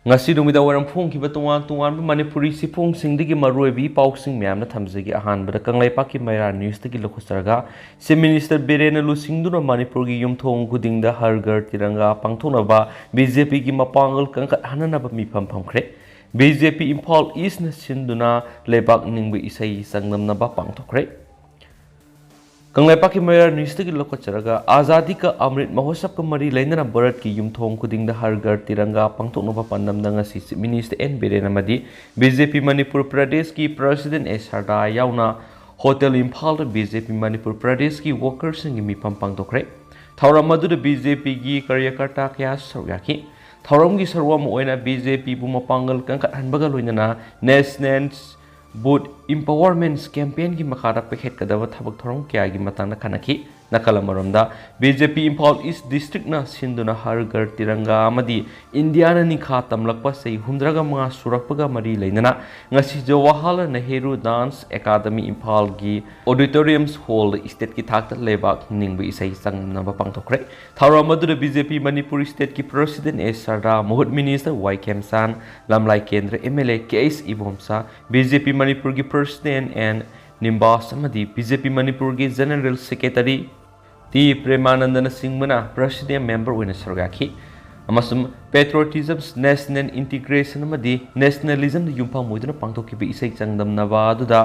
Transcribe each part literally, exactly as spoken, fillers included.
ꯉꯁꯤ ꯅꯨꯃꯤꯗꯥꯡ ꯋꯥꯏꯔꯝ ꯐꯣꯡꯈꯤꯕ ꯇꯣꯉꯥꯟ ꯇꯣꯉꯥꯟꯕ ꯃꯅꯤꯄꯨꯔꯤ ꯆꯦꯐꯣꯡꯁꯤꯡꯗꯒꯤ ꯃꯔꯨꯑꯣꯏꯕ ꯏ ꯄꯥꯎꯁꯤꯡ ꯃꯌꯥꯝꯅ ꯊꯝꯖꯒꯦ꯫ ꯑꯍꯥꯟꯕꯗ ꯀꯪꯂꯩꯄꯥꯛꯀꯤ ꯃꯩꯔꯥ ꯅ꯭ꯌꯨꯁꯇꯒꯤ ꯂꯧꯈꯠꯆꯔꯒ, ꯆꯤꯐ ꯃꯤꯅꯤꯁꯇꯔ ꯕꯤꯔꯦꯟꯅ ꯂꯨꯆꯤꯡꯗꯨꯅ ꯃꯅꯤꯄꯨꯔꯒꯤ ꯌꯨꯝꯊꯣꯡ ꯈꯨꯗꯤꯡꯗ ꯍꯔ ꯘꯔ ꯇꯤꯔꯪꯒꯥ ꯄꯥꯡꯊꯣꯛꯅꯕ ꯕꯤ ꯖꯦ ꯄꯤꯒꯤ ꯃꯄꯥꯡꯒꯜ ꯀꯟꯈꯠꯍꯟꯅꯅꯕ ꯃꯤꯐꯝ ꯐꯝꯈ꯭ꯔꯦ꯫ ꯕꯤ ꯖꯦ ꯄꯤ ꯏꯝꯐꯥꯜ ꯏꯁꯅ ꯁꯤꯟꯗꯨꯅ ꯂꯩꯕꯥꯛ ꯅꯤꯡꯕ ꯏꯁꯩ ꯆꯥꯡꯗꯝꯅꯕ ꯄꯥꯡꯊꯣꯛꯈ꯭ꯔꯦ꯫ ꯀꯪꯂꯩꯄꯥꯛꯀꯤ ꯃꯩꯔꯥ ꯅ꯭ꯌꯨꯁꯇꯒꯤ ꯂꯧꯈꯠꯆꯔꯒ, ꯑꯖꯥꯗꯤ ꯀ ꯑꯃ꯭ꯔꯤꯠ ꯃꯍꯣꯠꯁꯕꯀ ꯃꯔꯤ ꯂꯩꯅꯅ ꯚꯥꯔꯠꯀꯤ ꯌꯨꯝꯊꯣꯡ ꯈꯨꯗꯤꯡꯗ ꯍꯔ ꯘꯔ ꯇꯤꯔꯪꯒꯥ ꯄꯥꯡꯊꯣꯛꯅꯕ ꯄꯥꯟꯗꯝꯗ ꯉꯁꯤ ꯆꯤꯐ ꯃꯤꯅꯤꯁꯇꯔ ꯑꯦꯟ ꯕꯤꯔꯦꯟ ꯑꯃꯗꯤ ꯕꯤ ꯖꯦ ꯄꯤ ꯃꯅꯤꯄꯨꯔ ꯄ꯭ꯔꯗꯦꯁꯀꯤ ꯄ꯭ꯔꯁꯤꯗꯦꯟ ꯑꯦꯁ ꯁꯔꯗꯥ ꯌꯥꯎꯅ ꯍꯣꯇꯦꯜ ꯏꯝꯐꯥꯜꯗ ꯕꯤ ꯖꯦ ꯄꯤ ꯃꯅꯤꯄꯨꯔ ꯄ꯭ꯔꯗꯦꯁꯀꯤ ꯋꯥꯀꯔꯁꯤꯡꯒꯤ ꯃꯤꯐꯝ ꯄꯥꯡꯊꯣꯛꯈ꯭ꯔꯦ꯫ ꯊꯧꯔꯝ ꯑꯗꯨꯗ ꯕꯤ ꯖꯦ ꯄꯤꯒꯤ ꯀꯥꯔꯌꯀꯔꯇꯥ ꯀꯌꯥꯁꯨ ꯁꯔꯨꯛ ꯌꯥꯈꯤ꯫ ꯊꯧꯔꯝꯒꯤ ꯁꯔꯨꯛ ꯑꯃ ꯑꯣꯏꯅ ꯕꯤ ꯖꯦ ꯄꯤꯕꯨ ꯃꯄꯥꯡꯒꯜ ꯀꯟꯈꯠꯍꯟꯕꯒ ꯂꯣꯏꯅꯅ ꯅꯦꯁꯅꯦꯜ ꯕꯨꯠ ꯏꯝꯄꯥꯋꯔꯃꯦꯟꯠ ꯀꯦꯝꯄꯦꯟꯒꯤ ꯃꯈꯥꯗ ꯄꯥꯏꯈꯠꯀꯗꯕ ꯊꯕꯛ ꯊꯧꯔꯝ ꯀꯌꯥꯒꯤ ꯃꯇꯥꯡꯗ ꯈꯟꯅꯈꯤ꯫ ꯅꯥꯀꯜ ꯑꯃꯔꯣꯝꯗ, ꯕꯤ ꯖꯦ ꯄꯤ ꯏꯝꯐꯥꯜ ꯏꯁ ꯗꯤꯁꯇ꯭ꯔꯤꯛꯅ ꯁꯤꯟꯗꯨꯅ ꯍꯔ ꯘꯔ ꯇꯤꯔꯪꯒꯥ ꯑꯃꯗꯤ ꯏꯟꯗꯤꯌꯥꯅ ꯅꯤꯡꯈꯥ ꯇꯝꯂꯛꯄ ꯆꯍꯤ ꯍꯨꯝꯗ꯭ꯔꯥꯒ ꯃꯉꯥ ꯁꯨꯔꯛꯄꯒ ꯃꯔꯤ ꯂꯩꯅꯅ ꯉꯁꯤ ꯖꯋꯥꯍꯔꯂꯥꯜ ꯅꯦꯍꯔꯨ ꯗꯥꯟꯁ ꯑꯦꯀꯥꯗꯃꯤ ꯏꯝꯐꯥꯜꯒꯤ ꯑꯣꯗꯤꯇꯣꯔꯤꯌꯝ ꯍꯣꯜꯗ ꯏꯁꯇꯦꯠꯀꯤ ꯊꯥꯛꯇ ꯂꯩꯕꯥꯛ ꯅꯤꯡꯕ ꯏꯁꯩ ꯆꯥꯡꯗꯝꯅꯕ ꯄꯥꯡꯊꯣꯛꯈ꯭ꯔꯦ꯫ ꯊꯧꯔꯝ ꯑꯗꯨꯗ ꯕꯤ ꯖꯦ ꯄꯤ ꯃꯅꯤꯄꯨꯔ ꯏꯁꯇꯦꯠꯀꯤ ꯄ꯭ꯔꯁꯤꯗꯦꯟ ꯑꯦꯁ ꯁꯔꯗꯥ, ꯃꯍꯨꯠ minister Y Khemchand, Lamlai Kendra M L A K H Ibomcha, B J P ꯃꯅꯤꯄꯨꯔꯒꯤ ꯄ꯭ꯔꯁꯤꯗꯦꯟ ꯑꯦꯟ ꯅꯤꯝꯕꯥꯁ ꯑꯃꯗꯤ ꯕꯤ ꯖꯦ ꯄꯤ ꯃꯅꯤꯄꯨꯔꯒꯤ ꯖꯦꯅꯔꯦꯜ ꯁꯦꯀ꯭ꯔꯦꯇꯔꯤ ꯇꯤ ꯄ꯭ꯔꯦꯃꯥꯅꯟꯗꯅꯆꯤꯡꯕꯅ ꯄ꯭ꯔꯁꯤꯗꯦꯟ ꯃꯦꯝꯕꯔ ꯑꯣꯏꯅ ꯁꯔꯨꯛ ꯌꯥꯈꯤ꯫ ꯑꯃꯁꯨꯡ ꯄꯦꯇ꯭ꯔꯣꯇꯤꯖꯝ ꯅꯦꯁꯅꯦꯜ ꯏꯟꯇꯤꯒ꯭ꯔꯦꯁꯟ ꯑꯃꯗꯤ ꯅꯦꯁꯅꯦꯂꯤꯖꯝꯗ ꯌꯨꯝꯐꯝ ꯑꯣꯏꯗꯨꯅ ꯄꯥꯡꯊꯣꯛꯈꯤꯕ ꯏꯁꯩ ꯆꯥꯡꯗꯝꯅꯕ ꯑꯗꯨꯗ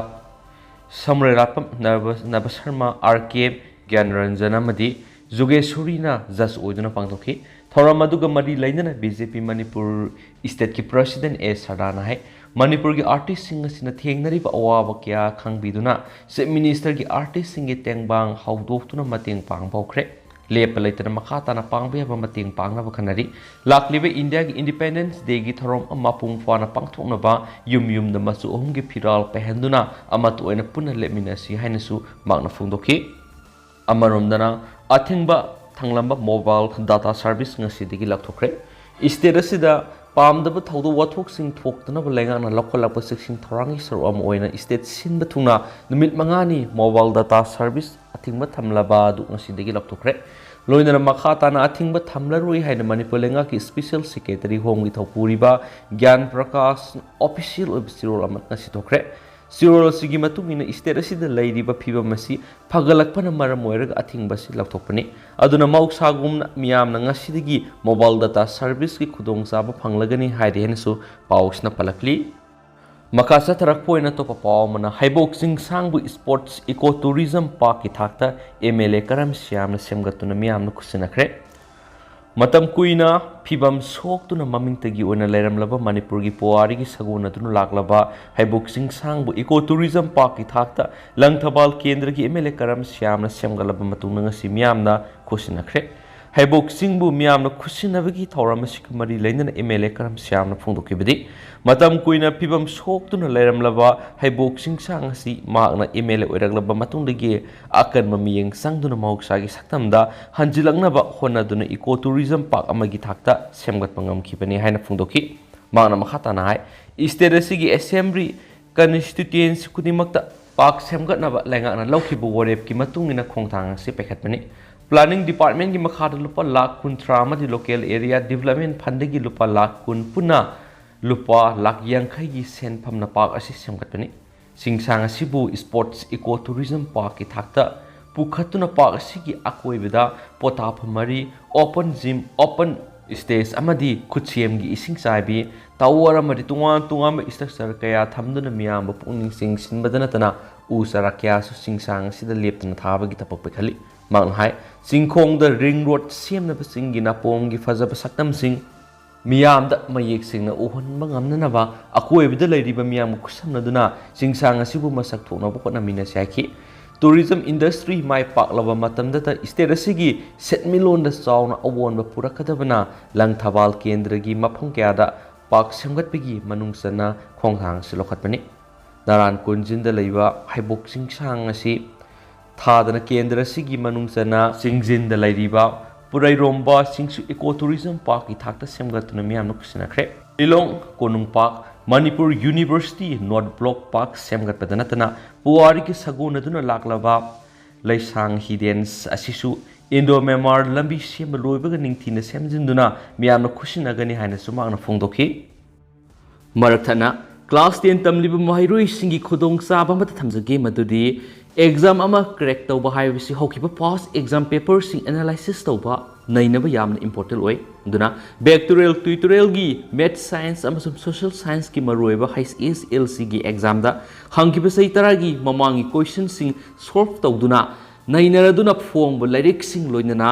ꯁꯝꯔꯩ ꯂꯥꯠꯄꯝ ꯅꯕ-, ꯅꯕ ꯁꯔꯃ, ꯑꯥꯔ ꯀꯦ ꯒ꯭ꯌꯥꯟꯔꯟꯖꯟ ꯑꯃꯗꯤ ꯖꯨꯒꯦꯁꯣꯔꯤꯅ ꯖꯖ ꯑꯣꯏꯗꯨꯅ ꯄꯥꯡꯊꯣꯛꯈꯤ꯫ ꯊꯧꯔꯝ ꯑꯗꯨꯒ ꯃꯔꯤ ꯂꯩꯅꯅ ꯕꯤ ꯖꯦ ꯄꯤ ꯃꯅꯤꯄꯨꯔ ꯏꯁꯇꯦꯠꯀꯤ ꯄ꯭ꯔꯁꯤꯗꯦꯟ ꯑꯦ ꯁꯔꯗꯥꯅ ꯍꯥꯏ, ꯃꯅꯤꯄꯨꯔꯒꯤ ꯑꯥꯔꯇꯤꯁꯁꯤꯡ ꯑꯁꯤꯅ ꯊꯦꯡꯅꯔꯤꯕ ꯑꯋꯥꯕ ꯀꯌꯥ ꯈꯪꯕꯤꯗꯨꯅ ꯆꯤꯐ ꯃꯤꯅꯤꯁꯇꯔꯒꯤ ꯑꯥꯔꯇꯤꯁꯁꯤꯡꯒꯤ ꯇꯦꯡꯕꯥꯡ ꯍꯧꯗꯣꯛꯇꯨꯅ ꯃꯇꯦꯡ ꯄꯥꯡꯕ ꯍꯧꯈ꯭ꯔꯦ꯫ ꯂꯦꯞꯄ ꯂꯩꯇꯅ ꯃꯈꯥ ꯇꯥꯅ ꯄꯥꯡꯕ ꯌꯥꯕ ꯃꯇꯦꯡ ꯄꯥꯡꯅꯕ ꯈꯟꯅꯔꯤ꯫ ꯂꯥꯛꯂꯤꯕ ꯏꯟꯗꯤꯌꯥꯒꯤ ꯏꯟꯗꯤꯄꯦꯟꯗꯦꯟꯁ ꯗꯦꯒꯤ ꯊꯧꯔꯝ ꯑꯃ ꯃꯄꯨꯡ ꯐꯥꯅ ꯄꯥꯡꯊꯣꯛꯅꯕ ꯌꯨꯝ ꯌꯨꯝꯗ ꯃꯆꯨ ꯑꯍꯨꯝꯒꯤ ꯐꯤꯔꯥꯜ ꯄꯥꯏꯍꯟꯗꯨꯅ ꯑꯃꯠꯇ ꯑꯣꯏꯅ ꯄꯨꯟꯅ ꯂꯦꯞꯃꯤꯟꯅꯁꯤ ꯍꯥꯏꯅꯁꯨ ꯃꯍꯥꯛꯅ ꯐꯣꯡꯗꯣꯛꯈꯤ꯫ ꯑꯃꯔꯣꯝꯗꯅ, ꯑꯊꯤꯡꯕ ꯊꯝꯂꯝꯕ ꯃꯣꯕꯥꯏꯜ ꯗꯥꯇꯥ ꯁꯥꯔꯚꯤꯁ ꯉꯁꯤꯗꯒꯤ ꯂꯧꯊꯣꯛꯈ꯭ꯔꯦ꯫ ꯏꯁꯇꯦꯠ ꯑꯁꯤꯗ ꯄꯥꯝꯗꯕ ꯊꯧꯗꯣꯛ ꯋꯥꯊꯣꯛꯁꯤꯡ ꯊꯣꯛꯇꯅꯕ ꯂꯩꯉꯥꯛꯅ ꯂꯧꯈꯠꯂꯛꯄ ꯆꯦꯛꯁꯤꯟ ꯊꯧꯔꯥꯡꯒꯤ ꯁꯔꯨꯛ ꯑꯃ ꯑꯣꯏꯅ ꯏꯁꯇꯦꯠ ꯁꯤꯟꯕ ꯊꯨꯡꯅ ꯅꯨꯃꯤꯠ ꯃꯉꯥꯅꯤ ꯃꯣꯕꯥꯏꯜ ꯗꯥꯇꯥ ꯁꯥꯔꯚꯤꯁ ꯑꯊꯤꯡꯕ ꯊꯝꯂꯕ ꯑꯗꯨ ꯉꯁꯤꯗꯒꯤ ꯂꯧꯊꯣꯛꯈ꯭ꯔꯦ꯫ ꯂꯣꯏꯅꯅ ꯃꯈꯥ ꯇꯥꯅ ꯑꯊꯤꯡꯕ ꯊꯝꯂꯔꯣꯏ ꯍꯥꯏꯅ ꯃꯅꯤꯄꯨꯔ ꯂꯩꯉꯥꯛꯀꯤ Special Secretary ꯍꯣꯝꯒꯤ ꯊꯧꯄꯨꯔꯤꯕ ꯒ꯭ꯌꯥꯟ ꯄ꯭ꯔꯀꯥꯁ official ꯑꯣꯏꯕ ꯆꯦꯔꯣꯜ ꯑꯃ ꯉꯁꯤ ꯊꯣꯛꯈ꯭ꯔꯦ꯫ ꯆꯦꯔꯣꯜ ꯑꯁꯤꯒꯤ ꯃꯇꯨꯡ ꯏꯟꯅ state ꯑꯁꯤꯗ ꯂꯩꯔꯤꯕ ꯐꯤꯕꯝ ꯑꯁꯤ ꯐꯒꯠꯂꯛꯄꯅ ꯃꯔꯝ ꯑꯣꯏꯔꯒ ꯑꯊꯤꯡꯕ ꯑꯁꯤ ꯂꯧꯊꯣꯛꯄꯅꯤ꯫ ꯑꯗꯨꯅ ꯃꯍꯧꯁꯥꯒꯨꯝꯅ ꯃꯤꯌꯥꯝꯅ ꯉꯁꯤꯗꯒꯤ mobile data serviceꯀꯤ ꯈꯨꯗꯣꯡꯆꯥꯕ ꯐꯪꯂꯒꯅꯤ ꯍꯥꯏꯔꯦ ꯍꯥꯏꯅꯁꯨ ꯄꯥꯎꯁꯤꯅ ꯄꯜꯂꯛꯂꯤ꯫ ꯃꯈꯥ ꯆꯠꯊꯔꯛꯄ ꯑꯣꯏꯅ ꯑꯇꯣꯞꯄ ꯄꯥꯎ ꯑꯃꯅ, ꯍꯩꯕꯣꯛ ꯆꯤꯡꯁꯥꯡꯕꯨ Sports Eco Tourism Parkꯀꯤ ꯊꯥꯛꯇ MLA ꯀꯔꯝ ꯁ꯭ꯌꯥꯝꯅ ꯁꯦꯝꯒꯠꯇꯨꯅ ꯃꯤꯌꯥꯝꯅ ꯈꯨꯠꯁꯤꯟꯅꯈ꯭ꯔꯦ꯫ ꯃꯇꯝ ꯀꯨꯏꯅ ꯐꯤꯕꯝ ꯁꯣꯛꯇꯨꯅ ꯃꯃꯤꯡꯇꯒꯤ ꯑꯣꯏꯅ ꯂꯩꯔꯝꯂꯕ ꯃꯅꯤꯄꯨꯔꯒꯤ ꯄꯨꯋꯥꯔꯤꯒꯤ ꯁꯥꯒꯣꯟꯅꯗꯨꯅ ꯂꯥꯛꯂꯕ ꯍꯩꯕꯣꯛ ꯆꯤꯡꯁꯥꯡꯕꯨ Eco Tourism Parkꯀꯤ ꯊꯥꯛꯇ ꯂꯪꯊꯕꯥꯜ ꯀꯦꯟꯗ꯭ꯔꯒꯤ MLA ꯀꯔꯝ ꯁ꯭ꯌꯥꯝꯅ ꯁꯦꯝꯒꯠꯂꯕ ꯃꯇꯨꯡꯗ ꯉꯁꯤ ꯃꯤꯌꯥꯝꯅ ꯈꯨꯠꯁꯤꯟꯅꯈ꯭ꯔꯦ꯫ ꯍꯩꯕꯣꯛ ꯆꯤꯡꯕꯨ ꯃꯤꯌꯥꯝꯅ ꯈꯨꯠꯁꯤꯟꯅꯕꯒꯤ ꯊꯧꯔꯝ ꯑꯁꯤꯒ ꯃꯔꯤ ꯂꯩꯅꯅ MLA ꯀꯔꯝ ꯁ꯭ꯌꯥꯝꯅ ꯐꯣꯡꯗꯣꯛꯈꯤꯕꯗꯤ, ꯃꯇꯝ ꯀꯨꯏꯅ ꯐꯤꯕꯝ ꯁꯣꯛꯇꯨꯅ ꯂꯩꯔꯝꯂꯕ ꯍꯩꯕꯣꯛ ꯆꯤꯡꯁꯥꯡ ꯑꯁꯤ ꯃꯍꯥꯛꯅ MLA ꯑꯣꯏꯔꯛꯂꯕ ꯃꯇꯨꯡꯗꯒꯤ ꯑꯀꯟꯕ ꯃꯤꯠꯌꯦꯡ ꯆꯪꯗꯨꯅ ꯃꯍꯧꯁꯥꯒꯤ ꯁꯛꯇꯝꯗ ꯍꯟꯖꯤꯜꯂꯛꯅꯕ ꯍꯣꯠꯅꯗꯨꯅ Eco Tourism Park ꯑꯃꯒꯤ ꯊꯥꯛꯇ ꯁꯦꯝꯒꯠꯄ ꯉꯝꯈꯤꯕꯅꯤ ꯍꯥꯏꯅ ꯐꯣꯡꯗꯣꯛꯈꯤ꯫ ꯃꯍꯥꯛꯅ ꯃꯈꯥ ꯇꯥꯅ ꯍꯥꯏ, state ꯑꯁꯤꯒꯤ assembly constituency ꯈꯨꯗꯤꯡꯃꯛꯇ park ꯁꯦꯝꯒꯠꯅꯕ ꯂꯩꯉꯥꯛꯅ ꯂꯧꯈꯤꯕ ꯋꯥꯔꯦꯞꯀꯤ ꯃꯇꯨꯡ ꯏꯟꯅ ꯈꯣꯡꯊꯥꯡ ꯑꯁꯤ ꯄꯥꯏꯈꯠꯄꯅꯤ꯫ Planning Departmentꯀꯤ ꯃꯈꯥꯗ ꯂꯨꯄꯥ ꯂꯥꯈ ꯀꯨꯟꯊ꯭ꯔꯥ ꯑꯃꯗꯤ Local Area Development Fundꯗꯒꯤ ꯂꯨꯄꯥ ꯂꯥꯈ ꯀꯨꯟ ꯄꯨꯟꯅ ꯂꯨꯄꯥ ꯂꯥꯈ ꯌꯥꯡꯈꯩꯒꯤ ꯁꯦꯟꯐꯝꯅ park ꯑꯁꯤ ꯁꯦꯝꯒꯠꯄꯅꯤ꯫ ꯆꯤꯡꯁꯥꯡ ꯑꯁꯤꯕꯨ Sports Eco Tourism Parkꯀꯤ ꯊꯥꯛꯇ ꯄꯨꯈꯠꯇꯨꯅ park ꯑꯁꯤꯒꯤ ꯑꯀꯣꯏꯕꯗ ꯄꯣꯊꯥꯐꯝ ꯃꯔꯤ, open gym, open stage ꯑꯃꯗꯤ ꯈꯨꯠꯁꯦꯝꯒꯤ ꯏꯁꯤꯡ ꯆꯥꯏꯕꯤ tower ꯑꯃꯗꯤ ꯇꯣꯉꯥꯟ ꯇꯣꯉꯥꯟꯕ structure ꯀꯌꯥ ꯊꯝꯗꯨꯅ ꯃꯤꯌꯥꯝꯕꯨ ꯄꯨꯛꯅꯤꯡ ꯆꯤꯡꯁꯤꯟꯕꯗ ꯅꯠꯇꯅ ꯎ ꯆꯥꯔꯥ ꯀꯌꯥꯁꯨ ꯆꯤꯡꯁꯥꯡ ꯑꯁꯤꯗ ꯂꯦꯞꯇꯅ ꯊꯥꯕꯒꯤ ꯊꯕꯛ ꯄꯥꯏꯈꯠꯂꯤ꯫ ꯃꯍꯥꯛꯅ ꯍꯥꯏ, ꯆꯤꯡꯈꯣꯡꯗ ring road ꯁꯦꯝꯅꯕ ꯆꯤꯡꯒꯤ ꯅꯥꯄꯣꯝꯒꯤ ꯐꯖꯕ ꯁꯛꯇꯝꯁꯤꯡ ꯃꯤꯌꯥꯝꯗ ꯃꯌꯦꯛ ꯁꯦꯡꯅ ꯎꯍꯟꯕ ꯉꯝꯅꯅꯕ ꯑꯀꯣꯏꯕꯗ ꯂꯩꯔꯤꯕ ꯃꯤꯌꯥꯝꯒ ꯈꯨꯠꯁꯝꯅꯗꯨꯅ ꯆꯤꯡꯁꯥꯡ ꯑꯁꯤꯕꯨ ꯃꯁꯛ ꯊꯣꯛꯅꯕ ꯍꯣꯠꯅꯃꯤꯟꯅꯁꯤ ꯍꯥꯏꯈꯤ꯫ Tourism industry ꯃꯥꯏ ꯄꯥꯛꯂꯕ ꯃꯇꯝꯗꯇ state ꯑꯁꯤꯒꯤ ꯁꯦꯟꯃꯤꯠꯂꯣꯟꯗ ꯆꯥꯎꯅ ꯑꯑꯣꯟꯕ ꯄꯨꯔꯛꯀꯗꯕꯅ ꯂꯪꯊꯕꯥꯜ ꯀꯦꯟꯗ꯭ꯔꯒꯤ ꯃꯐꯝ ꯀꯌꯥꯗ park ꯁꯦꯝꯒꯠꯄꯒꯤ ꯃꯅꯨꯡ ꯆꯟꯅ ꯈꯣꯡꯊꯥꯡ ꯑꯁꯤ ꯂꯧꯈꯠꯄꯅꯤ꯫ ꯅꯔꯥꯟ ꯀꯣꯟꯖꯤꯟꯗ ꯂꯩꯕ ꯍꯩꯕꯣꯛ ꯆꯤꯡꯁꯥꯡ ꯑꯁꯤ ꯊꯥꯗꯅ ꯀꯦꯟꯗ꯭ꯔ ꯑꯁꯤꯒꯤ ꯃꯅꯨꯡ ꯆꯟꯅ ꯆꯤꯡꯖꯤꯟꯗ ꯂꯩꯔꯤꯕ ꯄꯨꯔꯩꯔꯣꯝꯕ ꯆꯤꯡꯁꯨ Eco Tourism Parkꯀꯤ ꯊꯥꯛꯇ ꯁꯦꯝꯒꯠꯇꯨꯅ ꯃꯤꯌꯥꯝꯅ ꯈꯨꯠꯁꯤꯟꯅꯈ꯭ꯔꯦ꯫ ꯂꯤꯂꯣꯡ ꯀꯣꯅꯨꯡ park, Manipur University North Block Park ꯁꯦꯝꯒꯠꯄꯗ ꯅꯠꯇꯅ ꯄꯨꯋꯥꯔꯤꯒꯤ ꯁꯥꯒꯣꯟꯅꯗꯨꯅ ꯂꯥꯛꯂꯕ ꯂꯩꯁꯥꯡ ꯍꯤ dance ꯑꯁꯤꯁꯨ ꯏꯟꯗꯣ ꯃ꯭ꯌꯥꯟꯃꯥꯔ ꯂꯝꯕꯤ ꯁꯦꯝꯕ ꯂꯣꯏꯕꯒ ꯅꯤꯡꯊꯤꯅ ꯁꯦꯝꯖꯤꯟꯗꯨꯅ ꯃꯤꯌꯥꯝꯅ ꯈꯨꯠꯁꯤꯟꯅꯒꯅꯤ ꯍꯥꯏꯅꯁꯨ ꯃꯍꯥꯛꯅ ꯐꯣꯡꯗꯣꯛꯈꯤ꯫ ꯃꯔꯛ ꯊꯠꯅ class ten ꯇꯝꯂꯤꯕ ꯃꯍꯩꯔꯣꯏꯁꯤꯡꯒꯤ ꯈꯨꯗꯣꯡꯆꯥꯕ ꯑꯃꯠꯇ ꯊꯝꯖꯒꯦ, ꯃꯗꯨꯗꯤ exam ꯑꯃ crack ꯇꯧꯕ ꯍꯥꯏꯕꯁꯤ ꯍꯧꯈꯤꯕ past exam paperꯁꯤꯡ analysis ꯇꯧꯕ ꯅꯩꯅꯕ ꯌꯥꯝꯅ important ꯑꯣꯏ꯫ ꯑꯗꯨꯅ vectorial tutorialꯒꯤ math science ꯑꯃꯁꯨꯡ social scienceꯀꯤ ꯃꯔꯨꯑꯣꯏꯕ H S L Cꯒꯤ examꯗ ꯍꯪꯈꯤꯕ ꯆꯍꯤ ꯇꯔꯥꯒꯤ ꯃꯃꯥꯡꯒꯤ questionꯁꯤꯡ solve ꯇꯧꯗꯨꯅ ꯅꯩꯅꯔꯗꯨꯅ ꯐꯣꯡꯕ ꯂꯥꯏꯔꯤꯛꯁꯤꯡ, ꯂꯣꯏꯅꯅ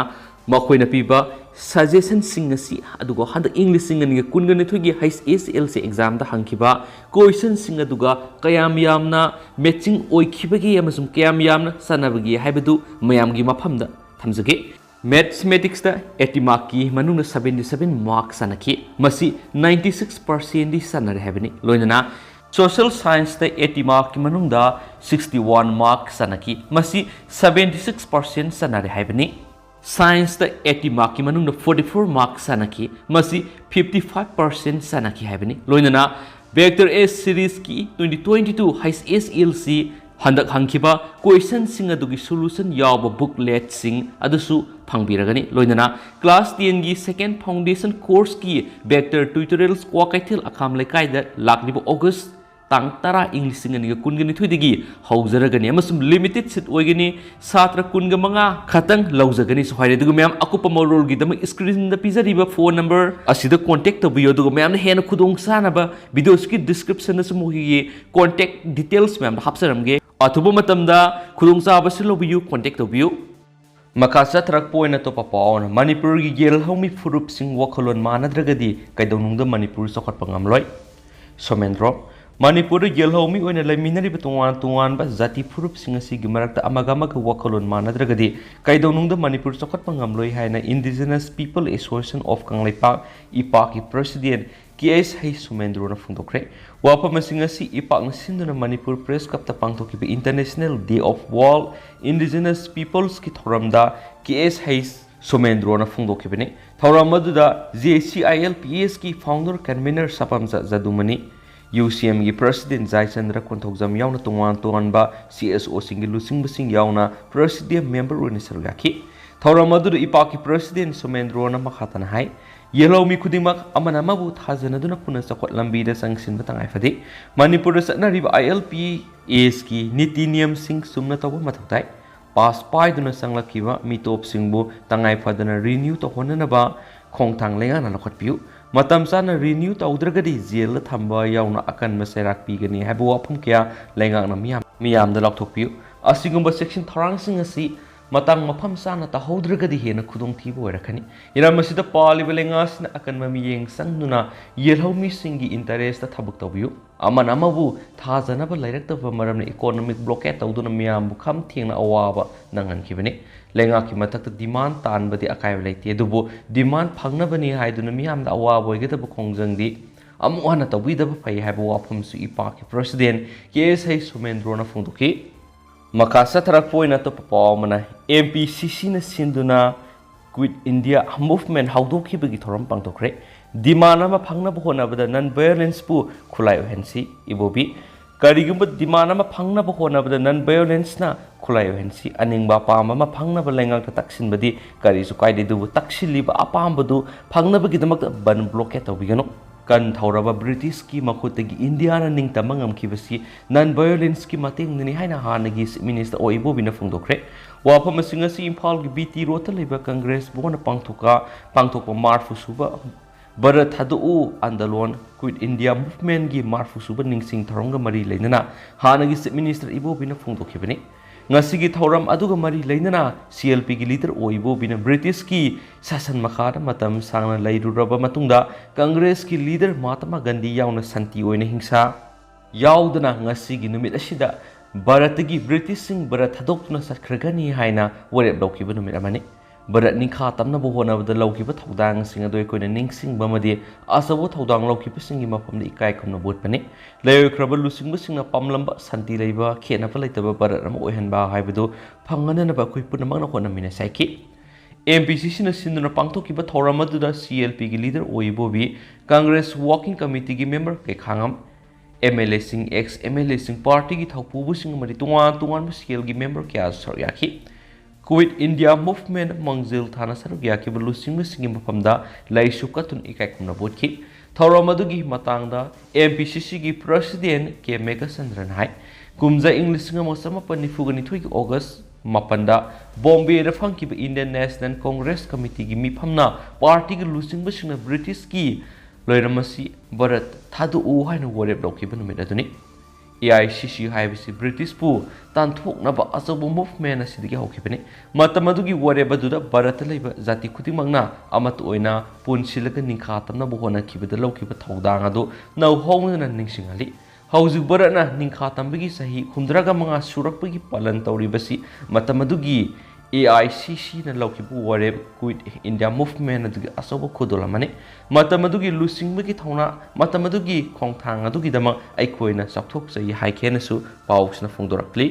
ꯃꯈꯣꯏꯅ ꯄꯤꯕ suggestionꯁꯤꯡ ꯑꯁꯤ, ꯑꯗꯨꯒ ꯍꯟꯗꯛ ꯏꯪ ꯂꯤꯁꯤꯡ ꯑꯅꯤꯒ ꯀꯨꯟꯒ ꯅꯤꯊꯣꯏꯒꯤ H S L C examꯗ ꯍꯪꯈꯤꯕ questionꯁꯤꯡ ꯑꯗꯨꯒ ꯀꯌꯥꯝ ꯌꯥꯝꯅ matching ꯑꯣꯏꯈꯤꯕꯒꯦ ꯑꯃꯁꯨꯡ ꯀꯌꯥꯝ ꯌꯥꯝꯅ ꯆꯥꯟꯅꯕꯒꯦ ꯍꯥꯏꯕꯗꯨ ꯃꯌꯥꯝꯒꯤ ꯃꯐꯝꯗ ꯊꯝꯖꯒꯦ꯫ Mathematicsꯇ eighty markꯀꯤ ꯃꯅꯨꯡꯗ seventy seven mark ꯆꯥꯟꯅꯈꯤ꯫ ꯃꯁꯤ ninety six percentꯗꯤ ꯆꯥꯟꯅꯔꯦ ꯍꯥꯏꯕꯅꯤ꯫ ꯂꯣꯏꯅꯅ social scienceꯇ eighty markꯀꯤ ꯃꯅꯨꯡꯗ sixty one mark ꯆꯥꯟꯅꯈꯤ꯫ ꯃꯁꯤ seventy six percent ꯆꯥꯟꯅꯔꯦ ꯍꯥꯏꯕꯅꯤ꯫ Scienceꯇ eighty markꯀꯤ ꯃꯅꯨꯡꯗ forty four mark ꯆꯥꯟꯅꯈꯤ꯫ ꯃꯁꯤ fifty five percent ꯆꯥꯟꯅꯈꯤ ꯍꯥꯏꯕꯅꯤ꯫ ꯂꯣꯏꯅꯅ vector A seriesꯀꯤ twenty twenty two H S L C ꯍꯟꯗꯛ ꯍꯪꯈꯤꯕ questionꯁꯤꯡ ꯑꯗꯨꯒꯤ solution ꯌꯥꯎꯕ bookletꯁꯤꯡ ꯑꯗꯨꯁꯨ ꯐꯪꯕꯤꯔꯒꯅꯤ꯫ ꯂꯣꯏꯅꯅ class tenꯒꯤ second foundation courseꯀꯤ vector tutorials Kwakeithel ꯑꯈꯥꯝ ꯂꯩꯀꯥꯏꯗ ꯂꯥꯛꯂꯤꯕ August ꯇꯥꯡ ꯇꯔꯥ ꯏꯪ ꯂꯤꯁꯤꯡ ꯑꯅꯤꯒ ꯀꯨꯟꯒ ꯅꯤꯊꯣꯏꯗꯒꯤ ꯍꯧꯖꯔꯒꯅꯤ ꯑꯃꯁꯨꯡ limited seat ꯑꯣꯏꯒꯅꯤ꯫ ꯁꯥꯇ꯭ꯔ ꯀꯨꯟꯒ ꯃꯉꯥ ꯈꯛꯇꯪ ꯂꯧꯖꯒꯅꯤꯁꯨ ꯍꯥꯏꯔꯦ꯫ ꯑꯗꯨꯒ ꯃꯌꯥꯝ, ꯑꯀꯨꯞꯄ ꯃꯔꯣꯜꯒꯤꯗꯃꯛ screenꯗ ꯄꯤꯖꯔꯤꯕ phone number ꯑꯁꯤꯗ contact ꯇꯧꯕꯤꯌꯨ꯫ ꯑꯗꯨꯒ ꯃꯌꯥꯝꯅ ꯍꯦꯟꯅ ꯈꯨꯗꯣꯡ ꯆꯥꯅꯕ videoꯁꯤꯒꯤ descriptionꯗꯁꯨ ꯃꯈꯣꯏꯒꯤ contact details ꯃꯌꯥꯝꯗ ꯍꯥꯞꯆꯔꯝꯒꯦ꯫ ꯑꯊꯨꯕ ꯃꯇꯝꯗ ꯈꯨꯗꯣꯡꯆꯥꯕꯁꯤ ꯂꯧꯕꯤꯌꯨ, contact ꯇꯧꯕꯤꯌꯨ꯫ ꯃꯈꯥ ꯆꯠꯊꯔꯛꯄ ꯑꯣꯏꯅ ꯑꯇꯣꯞꯄ ꯄꯥꯎ ꯑꯃꯅ, ꯃꯅꯤꯄꯨꯔꯒꯤ ꯌꯦꯜꯍꯧꯃꯤ ꯐꯨꯔꯨꯞꯁꯤꯡ ꯋꯥꯈꯜꯂꯣꯟ ꯃꯥꯟꯅꯗ꯭ꯔꯒꯗꯤ ꯀꯩꯗꯧꯅꯨꯡꯗ ꯃꯅꯤꯄꯨꯔ ꯆꯥꯎꯈꯠꯄ ꯉꯝꯂꯣꯏ꯫ ꯁꯣꯃꯦꯟꯗ꯭ꯔꯣ, ꯃꯅꯤꯄꯨꯔꯗ ꯌꯦꯜꯍꯧꯃꯤ ꯑꯣꯏꯅ ꯂꯩꯃꯤꯟꯅꯔꯤꯕ ꯇꯣꯉꯥꯟ ꯇꯣꯉꯥꯟꯕ ꯖꯥꯇꯤ ꯐꯨꯔꯨꯞꯁꯤꯡ ꯑꯁꯤꯒꯤ ꯃꯔꯛꯇ ꯑꯃꯒ ꯑꯃꯒ ꯋꯥꯈꯜꯂꯣꯟ ꯃꯥꯟꯅꯗ꯭ꯔꯒꯗꯤ ꯀꯩꯗꯧꯅꯨꯡꯗ ꯃꯅꯤꯄꯨꯔ ꯆꯥꯎꯈꯠꯄ ꯉꯝꯂꯣꯏ ꯍꯥꯏꯅ Indigenous People Association of Kangleipak, ꯏꯄꯥꯛꯀꯤ president ꯀꯦ ꯑꯦꯁ ꯍꯩꯁ ꯁꯣꯃꯦꯟꯗ꯭ꯔꯣꯅ ꯐꯣꯡꯗꯣꯛꯈ꯭ꯔꯦ꯫ ꯋꯥꯐꯝ ꯑꯁꯤꯡ ꯑꯁꯤ ꯏꯄꯥꯛꯅ ꯁꯤꯟꯗꯨꯅ ꯃꯅꯤꯄꯨꯔ press clubꯇ ꯄꯥꯡꯊꯣꯛꯈꯤꯕ International Day of World Indigenous Peoplesꯀꯤ ꯊꯧꯔꯝꯗ ꯀꯦ ꯑꯦꯁ ꯍꯩꯁ ꯁꯣꯃꯦꯟꯗ꯭ꯔꯣꯅ ꯐꯣꯡꯗꯣꯛꯈꯤꯕꯅꯤ꯫ ꯊꯧꯔꯝ ꯑꯗꯨꯗ J C I L P Sꯀꯤ founder convener ꯁꯥꯄꯝꯆꯥ ꯖꯗꯨꯃꯅꯤ, U C Mꯒꯤ president ꯖꯥꯏꯆꯟꯗ꯭ꯔ Konthoujam ꯌꯥꯎꯅ ꯇꯣꯉꯥꯟ ꯇꯣꯉꯥꯟꯕ C S Oꯁꯤꯡꯒꯤ ꯂꯨꯆꯤꯡꯕꯁꯤꯡ ꯌꯥꯎꯅ presidium member ꯑꯣꯏꯅ ꯁꯔꯨꯛ ꯌꯥꯈꯤ꯫ ꯊꯧꯔꯝ ꯑꯗꯨꯗ ꯏꯄꯥꯛꯀꯤ President ꯁꯣꯃꯦꯟꯗ꯭ꯔꯣꯅ ꯃꯈꯥ ꯇꯥꯅ ꯍꯥꯏ, ꯌꯦꯜꯍꯧꯃꯤ ꯈꯨꯗꯤꯡꯃꯛ ꯑꯃꯅ ꯑꯃꯕꯨ ꯊꯥꯖꯅꯗꯨꯅ ꯄꯨꯟꯅ ꯆꯥꯎꯈꯠ ꯂꯝꯕꯤꯗ ꯆꯪꯁꯤꯟꯕ ꯇꯉꯥꯏ ꯐꯗꯦ꯫ ꯃꯅꯤꯄꯨꯔꯗ ꯆꯠꯅꯔꯤꯕ ILPSꯀꯤ ꯅꯤꯇꯤ ꯅꯤꯌꯝꯁꯤꯡ ꯆꯨꯝꯅ ꯇꯧꯕ ꯃꯊꯧ ꯇꯥꯏ꯫ ꯄꯥꯁ ꯄꯥꯏꯗꯨꯅ ꯆꯪꯂꯛꯈꯤꯕ ꯃꯤꯇꯣꯞꯁꯤꯡꯕꯨ ꯇꯉꯥꯏ ꯐꯗꯅ renew ꯇꯧꯍꯟꯅꯅꯕ ꯈꯣꯡꯊꯥꯡ ꯂꯩꯉꯥꯛꯅ ꯂꯧꯈꯠꯄꯤꯌꯨ꯫ ꯃꯇꯝ ꯆꯥꯅ renew ꯇꯧꯗ꯭ꯔꯒꯗꯤ ꯖꯦꯜꯗ ꯊꯝꯕ ꯌꯥꯎꯅ ꯑꯀꯟꯕ ꯆꯩꯔꯥꯛ ꯄꯤꯒꯅꯤ ꯍꯥꯏꯕ ꯋꯥꯐꯝ ꯀꯌꯥ ꯂꯩꯉꯥꯛꯅ ꯃꯤꯌꯥꯝ, ꯃꯤꯌꯥꯝꯗ ꯂꯥꯎꯊꯣꯛꯄꯤꯌꯨ꯫ ꯑꯁꯤꯒꯨꯝꯕ ꯆꯦꯛꯁꯤꯟ ꯊꯧꯔꯥꯡꯁꯤꯡ ꯑꯁꯤ ꯃꯇꯥꯡ ꯃꯐꯝ ꯆꯥꯅ ꯇꯧꯍꯧꯗ꯭ꯔꯒꯗꯤ ꯍꯦꯟꯅ ꯈꯨꯗꯣꯡꯊꯤꯕ ꯑꯣꯏꯔꯛꯀꯅꯤ꯫ ꯍꯤꯔꯝ ꯑꯁꯤꯗ ꯄꯥꯜꯂꯤꯕ ꯂꯩꯉꯥꯛꯁꯤꯅ ꯑꯀꯟꯕ ꯃꯤꯠꯌꯦꯡ ꯆꯪꯗꯨꯅ ꯌꯦꯜꯍꯧꯃꯤꯁꯤꯡꯒꯤ interestꯇ ꯊꯕꯛ ꯇꯧꯕꯤꯌꯨ꯫ ꯑꯃꯅ ꯑꯃꯕꯨ ꯊꯥꯖꯅꯕ ꯂꯩꯔꯛꯇꯕ ꯃꯔꯝꯅ economic blockade ꯇꯧꯗꯨꯅ ꯃꯤꯌꯥꯝꯕꯨ ꯈꯝ ꯊꯦꯡꯅ ꯑꯋꯥꯕ ꯅꯪꯍꯟꯈꯤꯕꯅꯤ꯫ ꯂꯩꯉꯥꯛꯀꯤ ꯃꯊꯛꯇ demand ꯇꯥꯟꯕꯗꯤ ꯑꯀꯥꯏꯕ ꯂꯩꯇꯦ, ꯑꯗꯨꯕꯨ demand ꯐꯪꯅꯕꯅꯤ ꯍꯥꯏꯗꯨꯅ ꯃꯤꯌꯥꯝꯗ ꯑꯋꯥꯕ ꯑꯣꯏꯒꯗꯕ ꯈꯣꯡꯖꯪꯗꯤ ꯑꯃꯨꯛ ꯍꯟꯅ ꯇꯧꯕꯤꯗꯕ ꯐꯩ ꯍꯥꯏꯕ ꯋꯥꯐꯝꯁꯨ ꯏꯄꯥꯛꯀꯤ President ꯀꯦ ꯑꯦꯁ ꯍꯩꯁ ꯁꯣꯃꯦꯟꯗ꯭ꯔꯣꯅ ꯐꯣꯡꯗꯣꯛꯈꯤ꯫ ꯃꯈꯥ ꯆꯠꯊꯔꯛꯄ ꯑꯣꯏꯅ ꯑꯇꯣꯞꯄ ꯄꯥꯎ ꯑꯃꯅ, MPCCꯅ ꯁꯤꯟꯗꯨꯅ Quit India Movement ꯍꯧꯗꯣꯛꯈꯤꯕꯒꯤ ꯊꯧꯔꯝ ꯄꯥꯡꯊꯣꯛꯈ꯭ꯔꯦ꯫ Demand ꯑꯃ ꯐꯪꯅꯕ ꯍꯣꯠꯅꯕꯗ non violenceꯄꯨ ꯈꯨꯠꯂꯥꯏ ꯑꯣꯏꯍꯟꯁꯤ, ꯏꯕꯣꯕꯤ꯫ ꯀꯔꯤꯒꯨꯝꯕ demand ꯑꯃ ꯐꯪꯅꯕ ꯍꯣꯠꯅꯕꯗ non violenceꯅ ꯈꯨꯠꯂꯥꯏ ꯑꯣꯏꯍꯟꯁꯤ꯫ ꯑꯅꯤꯡꯕ ꯑꯄꯥꯝꯕ ꯑꯃ ꯐꯪꯅꯕ ꯂꯩꯉꯥꯛꯇ ꯇꯛꯁꯤꯟꯕꯗꯤ ꯀꯔꯤꯁꯨ ꯀꯥꯏꯗꯦ, ꯑꯗꯨꯕꯨ ꯇꯛꯁꯤꯜꯂꯤꯕ ꯑꯄꯥꯝꯕꯗꯨ ꯐꯪꯅꯕꯒꯤꯗꯃꯛꯇ ꯕꯟ blockade ꯇꯧꯕꯤꯒꯅꯨ꯫ ꯀꯟ ꯊꯧꯔꯕ ꯕ꯭ꯔꯤꯇꯤꯁꯀꯤ ꯃꯈꯨꯠꯇꯒꯤ ꯏꯟꯗꯤꯌꯥꯅ ꯅꯤꯡꯇꯝꯕ ꯉꯝꯈꯤꯕꯁꯤ non violenceꯀꯤ ꯃꯇꯦꯡꯅꯅꯤ ꯍꯥꯏꯅ ꯍꯥꯟꯅꯒꯤ Chief Minister ꯑꯣ ꯏꯕꯣꯕꯤꯅ ꯐꯣꯡꯗꯣꯛꯈ꯭ꯔꯦ꯫ ꯋꯥꯐꯝ ꯑꯁꯤꯡ ꯑꯁꯤ ꯏꯝꯐꯥꯜꯒꯤ ꯕꯤ ꯇꯤ ꯔꯣꯗꯇ ꯂꯩꯕ ꯀꯪꯒ꯭ꯔꯦꯁ ꯚꯋꯟꯗ ꯄꯥꯡꯊꯣꯛꯀ-, ꯄꯥꯡꯊꯣꯛꯄ ꯃꯔꯐꯨ ꯁꯨꯕ ꯚꯥꯔꯠ ꯊꯥꯗꯣꯛꯎ ꯑꯟꯗꯂꯣꯟ, Quit India Movementꯀꯤ ꯃꯔꯐꯨ ꯁꯨꯕ ꯅꯤꯡꯁꯤꯡ ꯊꯧꯔꯝꯒ ꯃꯔꯤ ꯂꯩꯅꯅ ꯍꯥꯟꯅꯒꯤ Chief Minister ꯏꯕꯣꯕꯤꯅ ꯐꯣꯡꯗꯣꯛꯈꯤꯕꯅꯤ꯫ ꯉꯁꯤꯒꯤ ꯊꯧꯔꯝ ꯑꯗꯨꯒ ꯃꯔꯤ ꯂꯩꯅꯅ ꯁꯤ ꯑꯦꯜ ꯄꯤꯒꯤ leader ꯑꯣ ꯏꯕꯣꯕꯤꯅ ꯕ꯭ꯔꯤꯇꯤꯁꯀꯤ ꯁꯥꯁꯟ ꯃꯈꯥꯗ ꯃꯇꯝ ꯁꯥꯡꯅ ꯂꯩꯔꯨꯔꯕ ꯃꯇꯨꯡꯗ ꯀꯪꯒ꯭ꯔꯦꯁꯀꯤ leader ꯃꯍꯥꯇꯃꯥ ꯒꯥꯟꯙꯤ ꯌꯥꯎꯅ ꯁꯥꯟꯇꯤ ꯑꯣꯏꯅ ꯍꯤꯡꯁꯥ ꯌꯥꯎꯗꯅ ꯉꯁꯤꯒꯤ ꯅꯨꯃꯤꯠ ꯑꯁꯤꯗ ꯚꯥꯔꯠꯇꯒꯤ ꯕ꯭ꯔꯤꯇꯤꯁꯁꯤꯡ ꯚꯥꯔꯠ ꯊꯥꯗꯣꯛꯇꯨꯅ ꯆꯠꯈ꯭ꯔꯒꯅꯤ ꯍꯥꯏꯅ ꯋꯥꯔꯦꯞ ꯂꯧꯈꯤꯕ ꯅꯨꯃꯤꯠ ꯑꯃꯅꯤ꯫ ꯚꯥꯔꯠ ꯅꯤꯡꯈꯥ ꯇꯝꯅꯕ ꯍꯣꯠꯅꯕꯗ ꯂꯧꯈꯤꯕ ꯊꯧꯗꯥꯡꯁꯤꯡ ꯑꯗꯨ ꯑꯩꯈꯣꯏꯅ ꯅꯤꯡꯁꯤꯡꯕ ꯑꯃꯗꯤ ꯑꯆꯧꯕ ꯊꯧꯗꯥꯡ ꯂꯧꯈꯤꯕꯁꯤꯡꯒꯤ ꯃꯐꯝꯗ ꯏꯀꯥꯏ ꯈꯨꯝꯅꯕ ꯎꯠꯄꯅꯤ꯫ ꯂꯩꯔꯣꯏꯈ꯭ꯔꯕ ꯂꯨꯆꯤꯡꯕꯁꯤꯡꯅ ꯄꯥꯝꯂꯝꯕ ꯁꯥꯟꯇꯤ ꯂꯩꯕ, ꯈꯦꯠꯅꯕ ꯂꯩꯇꯕ ꯚꯥꯔꯠ ꯑꯃ ꯑꯣꯏꯍꯟꯕ ꯍꯥꯏꯕꯗꯨ ꯐꯪꯍꯟꯅꯅꯕ ꯑꯩꯈꯣꯏ ꯄꯨꯝꯅꯃꯛꯅ ꯍꯣꯠꯅꯃꯤꯟꯅꯁꯤ ꯍꯥꯏꯈꯤ꯫ ꯑꯦꯝ ꯄꯤ ꯁꯤ ꯁꯤꯅ ꯁꯤꯟꯗꯨꯅ ꯄꯥꯡꯊꯣꯛꯈꯤꯕ ꯊꯧꯔꯝ ꯑꯗꯨꯗ ꯁꯤ ꯑꯦꯜ ꯄꯤꯒꯤ leader O Ibobi, Congress working committeeꯒꯤ member ꯀꯩꯈꯥꯉꯝ, ꯑꯦꯝ ꯑꯦꯜ ꯑꯦꯁꯤꯡ, ex ꯑꯦꯝ ꯑꯦꯜ ꯑꯦꯁꯤꯡ, partyꯒꯤ ꯊꯧꯄꯨꯕꯁꯤꯡ ꯑꯃꯗꯤ ꯇꯣꯉꯥꯟ ꯇꯣꯉꯥꯟꯕ ꯁꯦꯜꯒꯤ member ꯀꯌꯥꯁꯨ ꯁꯔꯨꯛ ꯌꯥꯈꯤ꯫ Quit India Movement ꯃꯥꯡꯖꯤꯜ ꯊꯥꯅ ꯁꯔꯨꯛ ꯌꯥꯈꯤꯕ ꯂꯨꯆꯤꯡꯕꯁꯤꯡꯒꯤ ꯃꯐꯝꯗ ꯂꯩꯁꯨ ꯀꯠꯇꯨꯅ ꯏꯀꯥꯏ ꯈꯨꯝꯅꯕ ꯎꯠꯈꯤ꯫ ꯊꯧꯔꯝ ꯑꯗꯨꯒꯤ ꯃꯇꯥꯡꯗ M P C Cꯒꯤ President K ꯃꯦꯘꯆꯟꯗ꯭ꯔꯅ ꯍꯥꯏ, ꯀꯨꯝꯖꯥ ꯏꯪ ꯂꯤꯁꯤꯡ ꯑꯃ ꯆꯃꯥꯄꯟ ꯅꯤꯐꯨꯒ ꯅꯤꯊꯣꯏꯒꯤ August ꯃꯥꯄꯟꯗ ꯕꯣꯝꯕꯦꯗ ꯐꯝꯈꯤꯕ Indian National Congress Committeeꯒꯤ ꯃꯤꯐꯝꯅ partyꯒꯤ ꯂꯨꯆꯤꯡꯕꯁꯤꯡꯅ Britishꯀꯤ ꯂꯣꯏꯔꯝ ꯑꯁꯤ ꯚꯥꯔꯠ ꯊꯥꯗꯣꯛꯎ ꯍꯥꯏꯅ ꯋꯥꯔꯦꯞ ꯂꯧꯈꯤꯕ ꯅꯨꯃꯤꯠ ꯑꯗꯨꯅꯤ꯫ A I C C ꯍꯥꯏꯕꯁꯤ Britishꯄꯨ ꯇꯥꯟꯊꯣꯛꯅꯕ ꯑꯆꯧꯕ movement ꯑꯁꯤꯗꯒꯤ ꯍꯧꯈꯤꯕꯅꯤ꯫ ꯃꯇꯝ ꯑꯗꯨꯒꯤ ꯋꯥꯔꯦꯞ ꯑꯗꯨꯗ ꯚꯥꯔꯠꯇ ꯂꯩꯕ ꯖꯥꯇꯤ ꯈꯨꯗꯤꯡꯃꯛꯅ ꯑꯃꯠꯇ ꯑꯣꯏꯅ ꯄꯨꯟꯁꯤꯜꯂꯒ ꯅꯤꯡꯈꯥ ꯇꯝꯅꯕ ꯍꯣꯠꯅꯈꯤꯕꯗ ꯂꯧꯈꯤꯕ ꯊꯧꯗꯥꯡ ꯑꯗꯨ ꯅꯧꯍꯧꯅꯅ ꯅꯤꯡꯁꯤꯡꯍꯜꯂꯤ꯫ ꯍꯧꯖꯤꯛ ꯚꯥꯔꯠꯅ ꯅꯤꯡꯈꯥ ꯇꯝꯕꯒꯤ ꯆꯍꯤ ꯍꯨꯝꯗ꯭ꯔꯥꯒ ꯃꯉꯥ ꯁꯨꯔꯛꯄꯒꯤ ꯄꯥꯂꯟ ꯇꯧꯔꯤꯕꯁꯤ ꯃꯇꯝ ꯑꯗꯨꯒꯤ A I C Cꯅ ꯂꯧꯈꯤꯕ ꯋꯥꯔꯦꯞ Quit India Movement ꯑꯗꯨꯒꯤ ꯑꯆꯧꯕ ꯈꯨꯗꯣꯜ ꯑꯃꯅꯤ꯫ ꯃꯇꯝ ꯑꯗꯨꯒꯤ ꯂꯨꯆꯤꯡꯕꯒꯤ ꯊꯧꯅꯥ, ꯃꯇꯝ ꯑꯗꯨꯒꯤ ꯈꯣꯡꯊꯥꯡ ꯑꯗꯨꯒꯤꯗꯃꯛ ꯑꯩꯈꯣꯏꯅ ꯆꯥꯎꯊꯣꯛꯆꯩ ꯍꯥꯏꯈꯤ ꯍꯥꯏꯅꯁꯨ ꯄꯥꯎꯁꯤꯅ ꯐꯣꯡꯗꯣꯔꯛꯂꯤ꯫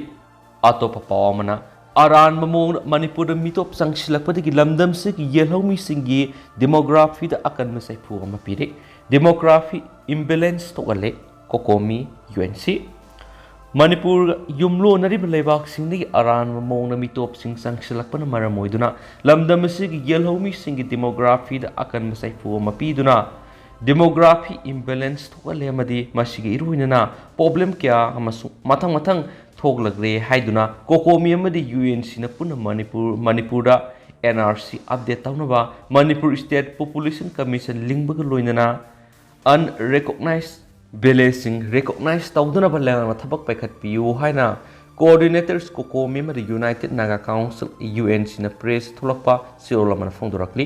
ꯑꯇꯣꯞꯄ ꯄꯥꯎ ꯑꯃꯅ, ꯑꯔꯥꯟꯕ ꯃꯑꯣꯡꯗ ꯃꯅꯤꯄꯨꯔꯗ ꯃꯤꯇꯣꯞ ꯆꯪꯁꯤꯜꯂꯛꯄꯗꯒꯤ ꯂꯝꯗꯝꯁꯤꯒꯤ ꯌꯦꯜꯍꯧꯃꯤꯁꯤꯡꯒꯤ demographyꯗ ꯑꯀꯟꯕ ꯆꯩꯐꯨ ꯑꯃ ꯄꯤꯔꯤ꯫ Demography imbalance ꯊꯣꯛꯍꯜꯂꯦ, COCOMI, U N C꯫ ꯃꯅꯤꯄꯨꯔꯒ ꯌꯨꯝꯂꯣꯟꯅꯔꯤꯕ ꯂꯩꯕꯥꯛꯁꯤꯡꯗꯒꯤ ꯑꯔꯥꯟꯕ ꯃꯑꯣꯡꯗ ꯃꯤꯇꯣꯞꯁꯤꯡ ꯆꯪꯁꯤꯜꯂꯛꯄꯅ ꯃꯔꯝ ꯑꯣꯏꯗꯨꯅ ꯂꯝꯗꯝ ꯑꯁꯤꯒꯤ ꯌꯦꯜꯍꯧꯃꯤꯁꯤꯡꯒꯤ demographyꯗ ꯑꯀꯟꯕ ꯆꯩꯐꯨ ꯑꯃ ꯄꯤꯗꯨꯅ demography imbalance ꯊꯣꯛꯍꯜꯂꯦ ꯑꯃꯗꯤ ꯃꯁꯤꯒ ꯏꯔꯨ ꯂꯣꯏꯅꯅ problem ꯀꯌꯥ ꯑꯃꯁꯨ ꯃꯊꯪ ꯃꯊꯪ ꯊꯣꯛꯂꯛꯂꯦ ꯍꯥꯏꯗꯨꯅ COCOMI ꯑꯃꯗꯤ U N Cꯅ ꯄꯨꯟꯅ ꯃꯅꯤꯄꯨꯔ, ꯃꯅꯤꯄꯨꯔꯗ N R C update ꯇꯧꯅꯕ, ꯃꯅꯤꯄꯨꯔ State Population Commission ꯂꯤꯡꯕꯒ ꯂꯣꯏꯅꯅ unrecognized villageꯁꯤꯡ recognize ꯇꯧꯗꯅꯕ ꯂꯩꯉꯥꯛꯅ ꯊꯕꯛ ꯄꯥꯏꯈꯠꯄꯤꯌꯨ ꯍꯥꯏꯅ coordinators COCOMI ꯑꯃꯗꯤ United Naga Council, U N Cꯅ press ꯊꯣꯛꯂꯛꯄ ꯆꯦꯔꯣꯜ ꯑꯃꯅ ꯐꯣꯡꯗꯣꯔꯛꯂꯤ꯫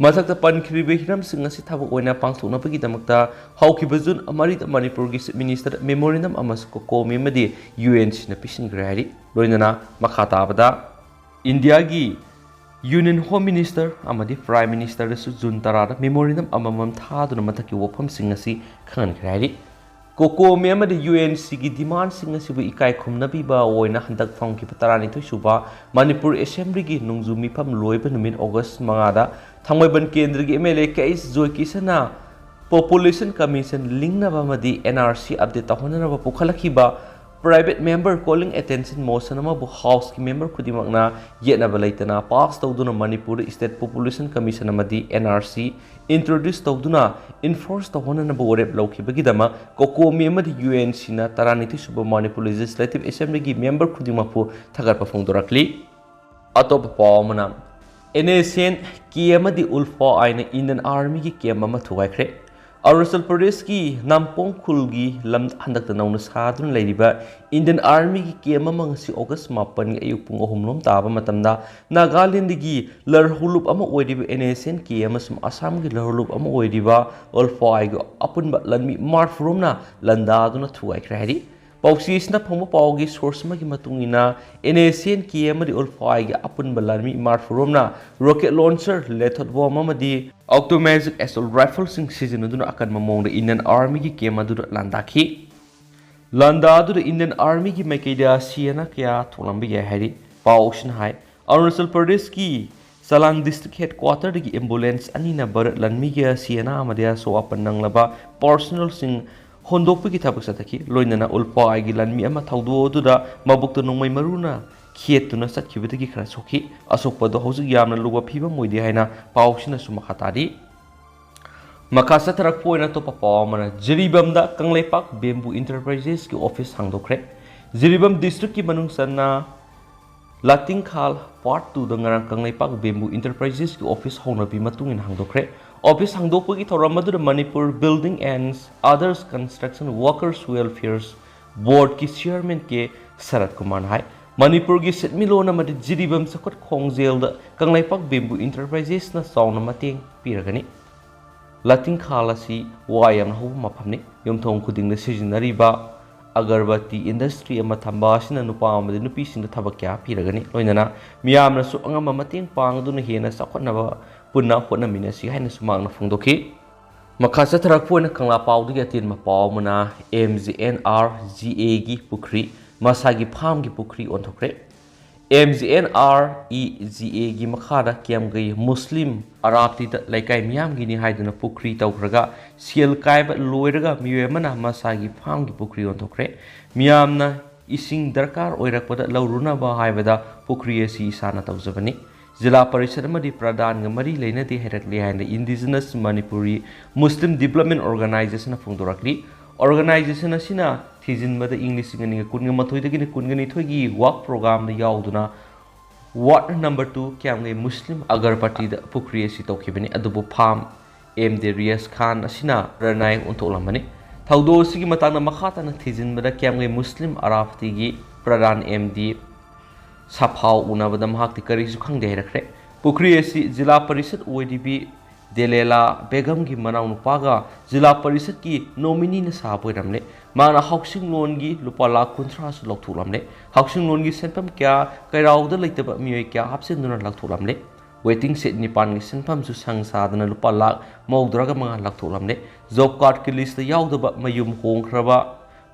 ꯃꯊꯛꯇ ꯄꯟꯈ꯭ꯔꯤꯕ ꯍꯤꯔꯝꯁꯤꯡ ꯑꯁꯤ ꯊꯕꯛ ꯑꯣꯏꯅ ꯄꯥꯡꯊꯣꯛꯅꯕꯒꯤꯗꯃꯛꯇ ꯍꯧꯈꯤꯕ June ꯃꯔꯤꯗ ꯃꯅꯤꯄꯨꯔꯒꯤ Chief Minister memorandum ꯑꯃꯁꯨ COCOMI ꯑꯃꯗꯤ U N Cꯅ ꯄꯤꯁꯤꯟꯈ꯭ꯔꯦ ꯍꯥꯏꯔꯤ꯫ ꯂꯣꯏꯅꯅ ꯃꯈꯥ ꯇꯥꯕꯗ ꯏꯟꯗꯤꯌꯥꯒꯤ Union Home Minister ꯑꯃꯗꯤ Prime Ministerꯗꯁꯨ June ꯇꯔꯥꯗ memorandum ꯑꯃꯃꯝ ꯊꯥꯗꯨꯅ ꯃꯊꯛꯀꯤ ꯋꯥꯐꯝꯁꯤꯡ ꯑꯁꯤ ꯈꯪꯍꯟꯈ꯭ꯔꯦ ꯍꯥꯏꯔꯤ꯫ COCOMI ꯑꯃꯗꯤ U N Cꯒꯤ demandꯁꯤꯡ ꯑꯁꯤꯕꯨ ꯏꯀꯥꯏ ꯈꯨꯝꯅꯕꯤꯕ ꯑꯣꯏꯅ ꯍꯟꯗꯛ ꯐꯝꯈꯤꯕ ꯇꯔꯥꯅꯤꯊꯣꯏ ꯁꯨꯕ ꯃꯅꯤꯄꯨꯔ Assemblyꯒꯤ ꯅꯣꯡꯖꯨ ꯃꯤꯐꯝ ꯂꯣꯏꯕ ꯅꯨꯃꯤꯠ August ꯃꯉꯥꯗ ꯊꯥꯡꯃꯩꯕꯟ ꯀꯦꯟꯗ꯭ꯔꯒꯤ M L A K H ꯖꯣꯏꯀꯤꯁꯟꯅ Population Commission ꯂꯤꯡꯅꯕ ꯑꯃꯗꯤ N R C update ꯇꯧꯍꯟꯅꯅꯕ ꯄꯨꯈꯠꯂꯛꯈꯤꯕ Private member calling attention motion ꯑꯃꯕꯨ Houseꯀꯤ member ꯈꯨꯗꯤꯡꯃꯛꯅ ꯌꯦꯠꯅꯕ ꯂꯩꯇꯅ pass ꯇꯧꯗꯨꯅ ꯃꯅꯤꯄꯨꯔꯗ State Population Commission ꯑꯃꯗꯤ N R C introduce ꯇꯧꯗꯨꯅ enforce ꯇꯧꯍꯟꯅꯅꯕ ꯋꯥꯔꯦꯞ ꯂꯧꯈꯤꯕꯒꯤꯗꯃꯛ COCOMI ꯑꯃꯗꯤ UNCꯅ ꯇꯔꯥꯅꯤꯊꯣꯏ ꯁꯨꯕ ꯃꯅꯤꯄꯨꯔ Legislative Assemblyꯒꯤ member ꯈꯨꯗꯤꯡꯃꯛꯄꯨ ꯊꯥꯒꯠꯄ ꯐꯣꯡꯗꯣꯔꯛꯂꯤ꯫ ꯑꯇꯣꯞꯄ ꯄꯥꯎ ꯑꯃꯅ, NSCN-K ꯑꯃꯗꯤ ULFA-Iꯅ Indian Armyꯒꯤ camp ꯑꯃ ꯊꯨꯒꯥꯏꯈ꯭ꯔꯦ꯫ ꯑꯔꯨꯅꯥꯆꯜ ꯄ꯭ꯔꯗꯦꯁꯀꯤ ꯅꯥꯝꯄꯣꯡ ꯈꯨꯜꯒꯤ ꯂꯝ ꯍꯟꯗꯛꯇ ꯅꯧꯅ ꯁꯥꯗꯨꯅ ꯂꯩꯔꯤꯕ Indian Armyꯒꯤ camp ꯑꯃ ꯉꯁꯤ August ꯃꯥꯄꯟꯒꯤ ꯑꯌꯨꯛ ꯄꯨꯡ ꯑꯍꯨꯝ ꯂꯣꯝ ꯇꯥꯕ ꯃꯇꯝꯗ ꯅꯥꯒꯥꯂꯦꯟꯗꯒꯤ ꯂꯔꯍꯨꯂꯨꯞ ꯑꯃ ꯑꯣꯏꯔꯤꯕ NSCN-K ꯑꯃꯁꯨꯡ ꯑꯁꯥꯝꯒꯤ ꯂꯔꯍꯨꯂꯨꯞ ꯑꯃ ꯑꯣꯏꯔꯤꯕ ULFA-Iꯒꯤ ꯑꯄꯨꯟꯕ ꯂꯥꯟꯃꯤ ꯃꯔꯐꯨꯔꯣꯝꯅ ꯂꯥꯟꯗꯥꯗꯨꯅ ꯊꯨꯒꯥꯏꯈ꯭ꯔꯦ ꯍꯥꯏꯔꯤ꯫ ꯄꯥꯎꯆꯦꯁꯤꯅ ꯐꯪꯕ ꯄꯥꯎꯒꯤ source ꯑꯃꯒꯤ ꯃꯇꯨꯡ ꯏꯟꯅ, NSCN-K ꯑꯃꯗꯤ ULFA-Iꯒꯤ ꯑꯄꯨꯟꯕ ꯂꯥꯟꯃꯤ ꯃꯔꯐꯨꯔꯣꯝꯅ rocket launcher, lethal bomb ꯑꯃꯗꯤ automatic assault rifleꯁꯤꯡ ꯁꯤꯖꯤꯟꯅꯗꯨꯅ ꯑꯀꯟꯕ ꯃꯑꯣꯡꯗ Indian Armyꯒꯤ camp ꯑꯗꯨꯗ ꯂꯥꯟꯗꯥꯈꯤ꯫ ꯂꯥꯟꯗꯥ ꯑꯗꯨꯗ Indian Armyꯒꯤ ꯃꯥꯏꯀꯩꯗ ꯁꯤꯌꯦꯅ ꯀꯌꯥ ꯊꯣꯛꯂꯝꯕ ꯌꯥꯏ ꯍꯥꯏꯔꯤ꯫ ꯄꯥꯎꯁꯤꯅ ꯍꯥꯏ, ꯑꯔꯨꯅꯥꯆꯜ ꯄ꯭ꯔꯗꯦꯁꯀꯤ ꯆꯂꯥꯡ district headquarterꯗꯒꯤ ambulance ꯑꯅꯤꯅ ꯚꯥꯔꯠ ꯂꯥꯟꯃꯤꯒꯤ ꯁꯤꯌꯦꯅ ꯑꯃꯗꯤ ꯑꯁꯣꯛ ꯑꯄꯟ ꯅꯪꯂꯕ personnelꯁꯤꯡ ꯍꯣꯟꯗꯣꯛꯄꯒꯤ ꯊꯕꯛ ꯆꯠꯊꯈꯤ꯫ ꯂꯣꯏꯅꯅ ULFA-Iꯒꯤ ꯂꯥꯟꯃꯤ ꯑꯃ ꯊꯧꯗꯣꯛ ꯑꯗꯨꯗ ꯃꯕꯨꯛꯇ ꯅꯣꯡꯃꯩ ꯃꯔꯨꯅ ꯈꯦꯠꯇꯨꯅ ꯆꯠꯈꯤꯕꯗꯒꯤ ꯈꯔ ꯁꯣꯛꯈꯤ꯫ ꯑꯁꯣꯛꯄ ꯑꯗꯨ ꯍꯧꯖꯤꯛ ꯌꯥꯝꯅ ꯂꯨꯕ ꯐꯤꯕꯝ ꯑꯣꯏꯗꯦ ꯍꯥꯏꯅ ꯄꯥꯎꯁꯤꯅꯁꯨ ꯃꯈꯥ ꯇꯥꯔꯤ꯫ ꯃꯈꯥ ꯆꯠꯊꯔꯛꯄ ꯑꯣꯏꯅ ꯑꯇꯣꯞꯄ ꯄꯥꯎ ꯑꯃꯅ, ꯖꯤꯔꯤꯕꯥꯝꯗ ꯀꯪꯂꯩꯄꯥꯛ Bamboo Enterprises-ꯀꯤ office ꯍꯥꯡꯗꯣꯛꯈ꯭ꯔꯦ꯫ ꯖꯤꯔꯤꯕꯥꯝ districtꯀꯤ ꯃꯅꯨꯡ ꯆꯟꯅ ꯂꯥꯇꯤꯡꯈꯥꯜ Part Twoꯗ ꯉꯔꯥꯡ ꯀꯪꯂꯩꯄꯥꯛ Bamboo Enterprises-ꯀꯤ office ꯍꯧꯅꯕꯤ ꯃꯇꯨꯡ ꯏꯟꯅ ꯍꯥꯡꯗꯣꯛꯈ꯭ꯔꯦ꯫ Office ꯍꯥꯡꯗꯣꯛꯄꯒꯤ ꯊꯧꯔꯝ ꯑꯗꯨꯗ Manipur Building and Others Construction Workers Welfare Board-ꯀꯤ chairman ꯀꯦ ꯁꯔꯠ ꯀꯨꯃꯥꯔꯅ ꯍꯥꯏ, ꯃꯅꯤꯄꯨꯔꯒꯤ ꯁꯦꯟꯃꯤꯠꯂꯣꯟ ꯑꯃꯗꯤ ꯖꯤꯔꯤꯕꯥꯝ ꯆꯥꯎꯈꯠ ꯈꯣꯡꯖꯦꯜꯗ ꯀꯪꯂꯩꯄꯥꯛ Bamboo Enterprises-ꯅ ꯆꯥꯎꯅ ꯃꯇꯦꯡ ꯄꯤꯔꯒꯅꯤ꯫ ꯂꯥꯇꯤꯡꯈꯥꯜ ꯑꯁꯤ ꯋꯥ ꯌꯥꯝꯅ ꯍꯧꯕ ꯃꯐꯝꯅꯤ꯫ ꯌꯨꯝꯊꯣꯡ ꯈꯨꯗꯤꯡꯗ ꯁꯤꯖꯤꯟꯅꯔꯤꯕ ꯑꯒꯔꯕꯇꯤ industry ꯑꯃ ꯊꯝꯕ ꯑꯁꯤꯅ ꯅꯨꯄꯥ ꯑꯃꯗꯤ ꯅꯨꯄꯤꯁꯤꯡꯗ ꯊꯕꯛ ꯀꯌꯥ ꯄꯤꯔꯒꯅꯤ꯫ ꯂꯣꯏꯅꯅ ꯃꯤꯌꯥꯝꯅꯁꯨ ꯑꯉꯝꯕ ꯃꯇꯦꯡ ꯄꯥꯡꯗꯨꯅ ꯍꯦꯟꯅ ꯆꯥꯎꯈꯠꯅꯕ ꯄꯨꯟꯅ ꯍꯣꯠꯅꯃꯤꯟꯅꯁꯤ ꯍꯥꯏꯅꯁꯨ ꯃꯍꯥꯛꯅ ꯐꯣꯡꯗꯣꯛꯈꯤ꯫ ꯃꯈꯥ ꯆꯠꯊꯔꯛꯄ ꯑꯣꯏꯅ ꯀꯪꯂꯥ ꯄꯥꯎꯗꯒꯤ ꯑꯇꯦꯟꯕ ꯄꯥꯎ ꯑꯃꯅ, MGNREGAꯒꯤ ꯄꯨꯈ꯭ꯔꯤ ꯃꯁꯥꯒꯤ farmꯒꯤ ꯄꯨꯈ꯭ꯔꯤ ꯑꯣꯟꯊꯣꯛꯈ꯭ꯔꯦ꯫ M G N R E G ꯑꯦꯒꯤ ꯃꯈꯥꯗ ꯀꯤꯌꯥꯝꯒꯩ ꯃꯨꯁꯂꯤꯝ ꯑꯔꯥꯞꯇꯤꯗ ꯂꯩꯀꯥꯏ ꯃꯤꯌꯥꯝꯒꯤꯅꯤ ꯍꯥꯏꯗꯨꯅ ꯄꯨꯈ꯭ꯔꯤ ꯇꯧꯈ꯭ꯔꯒ ꯁꯦꯜ ꯀꯥꯏꯕ ꯂꯣꯏꯔꯒ ꯃꯤꯑꯣꯏ ꯑꯃꯅ ꯃꯁꯥꯒꯤ ꯐꯥꯝꯒꯤ ꯄꯨꯈ꯭ꯔꯤ ꯑꯣꯟꯊꯣꯛꯈ꯭ꯔꯦ꯫ ꯃꯤꯌꯥꯝꯅ ꯏꯁꯤꯡ ꯗꯔꯀꯥꯔ ꯑꯣꯏꯔꯛꯄꯗ ꯂꯧꯔꯨꯅꯕ ꯍꯥꯏꯕꯗ ꯄꯨꯈ꯭ꯔꯤ ꯑꯁꯤ ꯏꯁꯥꯅ ꯇꯧꯖꯕꯅꯤ꯫ ꯖꯤꯂꯥ ꯄꯔꯤꯁꯠ ꯑꯃꯗꯤ ꯄ꯭ꯔꯙꯥꯟꯒ ꯃꯔꯤ ꯂꯩꯅꯗꯦ ꯍꯥꯏꯔꯛꯂꯦ ꯍꯥꯏꯅ Indigenous Manipuri Muslim Development Organization ꯐꯣꯡꯗꯣꯔꯛꯂꯤ꯫ Organization ꯑꯁꯤꯅ ꯊꯤꯖꯤꯟꯕꯗ ꯏꯪ ꯂꯤꯁꯤꯡ ꯑꯅꯤꯒ ꯀꯨꯟꯒ ꯃꯥꯊꯣꯏꯗꯒꯤꯅ ꯀꯨꯟꯒ ꯅꯤꯊꯣꯏꯒꯤ ꯋꯥꯛ ꯄ꯭ꯔꯣꯒ꯭ꯔꯥꯝꯗ ꯌꯥꯎꯗꯨꯅ ꯋꯥꯔꯗ ꯅꯝꯕꯔ ꯇꯨ ꯀꯤꯌꯥꯝꯒꯩ ꯃꯨꯁꯂꯤꯝ ꯑꯒꯔꯕꯇꯤꯗ ꯄꯨꯈ꯭ꯔꯤ ꯑꯁꯤ ꯇꯧꯈꯤꯕꯅꯤ, ꯑꯗꯨꯕꯨ ꯐꯥꯝ ꯑꯦꯝ ꯗꯦ ꯔꯤꯌꯥꯁ ꯈꯥꯟ ꯑꯁꯤꯅ ꯄ꯭ꯔꯅꯥꯏ ꯑꯣꯟꯊꯣꯛꯂꯝꯕꯅꯤ꯫ ꯊꯧꯗꯣꯛ ꯑꯁꯤꯒꯤ ꯃꯇꯥꯡꯗ ꯃꯈꯥ ꯇꯥꯅ ꯊꯤꯖꯤꯟꯕꯗ ꯀꯤꯌꯥꯝꯒꯩ ꯃꯨꯁꯂꯤꯝ ꯑꯔꯥꯞꯇꯤꯒꯤ ꯄ꯭ꯔꯙꯥꯟ ꯑꯦꯝ ꯗꯤ ꯁꯐꯥꯎ ꯎꯅꯕꯗ ꯃꯍꯥꯛꯇꯤ ꯀꯔꯤꯁꯨ ꯈꯪꯗꯦ ꯍꯥꯏꯔꯛꯈ꯭ꯔꯦ꯫ ꯄꯨꯈ꯭ꯔꯤ ꯑꯁꯤ ꯖꯤꯂꯥ ꯄꯔꯤꯁꯠ ꯑꯣꯏꯔꯤꯕꯤ ꯗꯦꯂꯦꯂꯥ ꯕꯦꯒꯝꯒꯤ ꯃꯅꯥꯎꯅꯨꯄꯥꯒ ꯖꯤꯂꯥ ꯄꯔꯤꯁꯠꯀꯤ ꯅꯣꯃꯤꯅꯤꯅ ꯁꯥꯕ ꯑꯣꯏꯔꯝꯂꯦ꯫ ꯃꯥꯅ ꯍꯥꯎꯁꯤꯡ ꯂꯣꯟꯒꯤ ꯂꯨꯄꯥ ꯂꯥꯈ ꯀꯨꯟꯊ꯭ꯔꯥꯁꯨ ꯂꯧꯊꯣꯛꯂꯝꯂꯦ꯫ ꯍꯥꯎꯁꯤꯡ ꯂꯣꯟꯒꯤ ꯁꯦꯟꯐꯝ ꯀꯌꯥ ꯀꯩꯔꯥꯎꯗ ꯂꯩꯇꯕ ꯃꯤꯑꯣꯏ ꯀꯌꯥ ꯍꯥꯞꯆꯤꯟꯗꯨꯅ ꯂꯧꯊꯣꯛꯂꯝꯂꯦ꯫ ꯋꯦꯇꯤꯡ ꯁꯦꯠ ꯅꯤꯄꯥꯟꯒꯤ ꯁꯦꯟꯐꯝꯁꯨ ꯁꯪ ꯁꯥꯗꯅ ꯂꯨꯄꯥ ꯂꯥꯈ ꯃꯧꯗ꯭ꯔꯥꯒ ꯃꯉꯥ ꯂꯧꯊꯣꯛꯂꯝꯂꯦ꯫ ꯖꯣꯕ ꯀꯥꯔꯗꯀꯤ ꯂꯤꯁꯇ ꯌꯥꯎꯗꯕ ꯃꯌꯨꯝ ꯍꯣꯡꯈ꯭ꯔꯕ,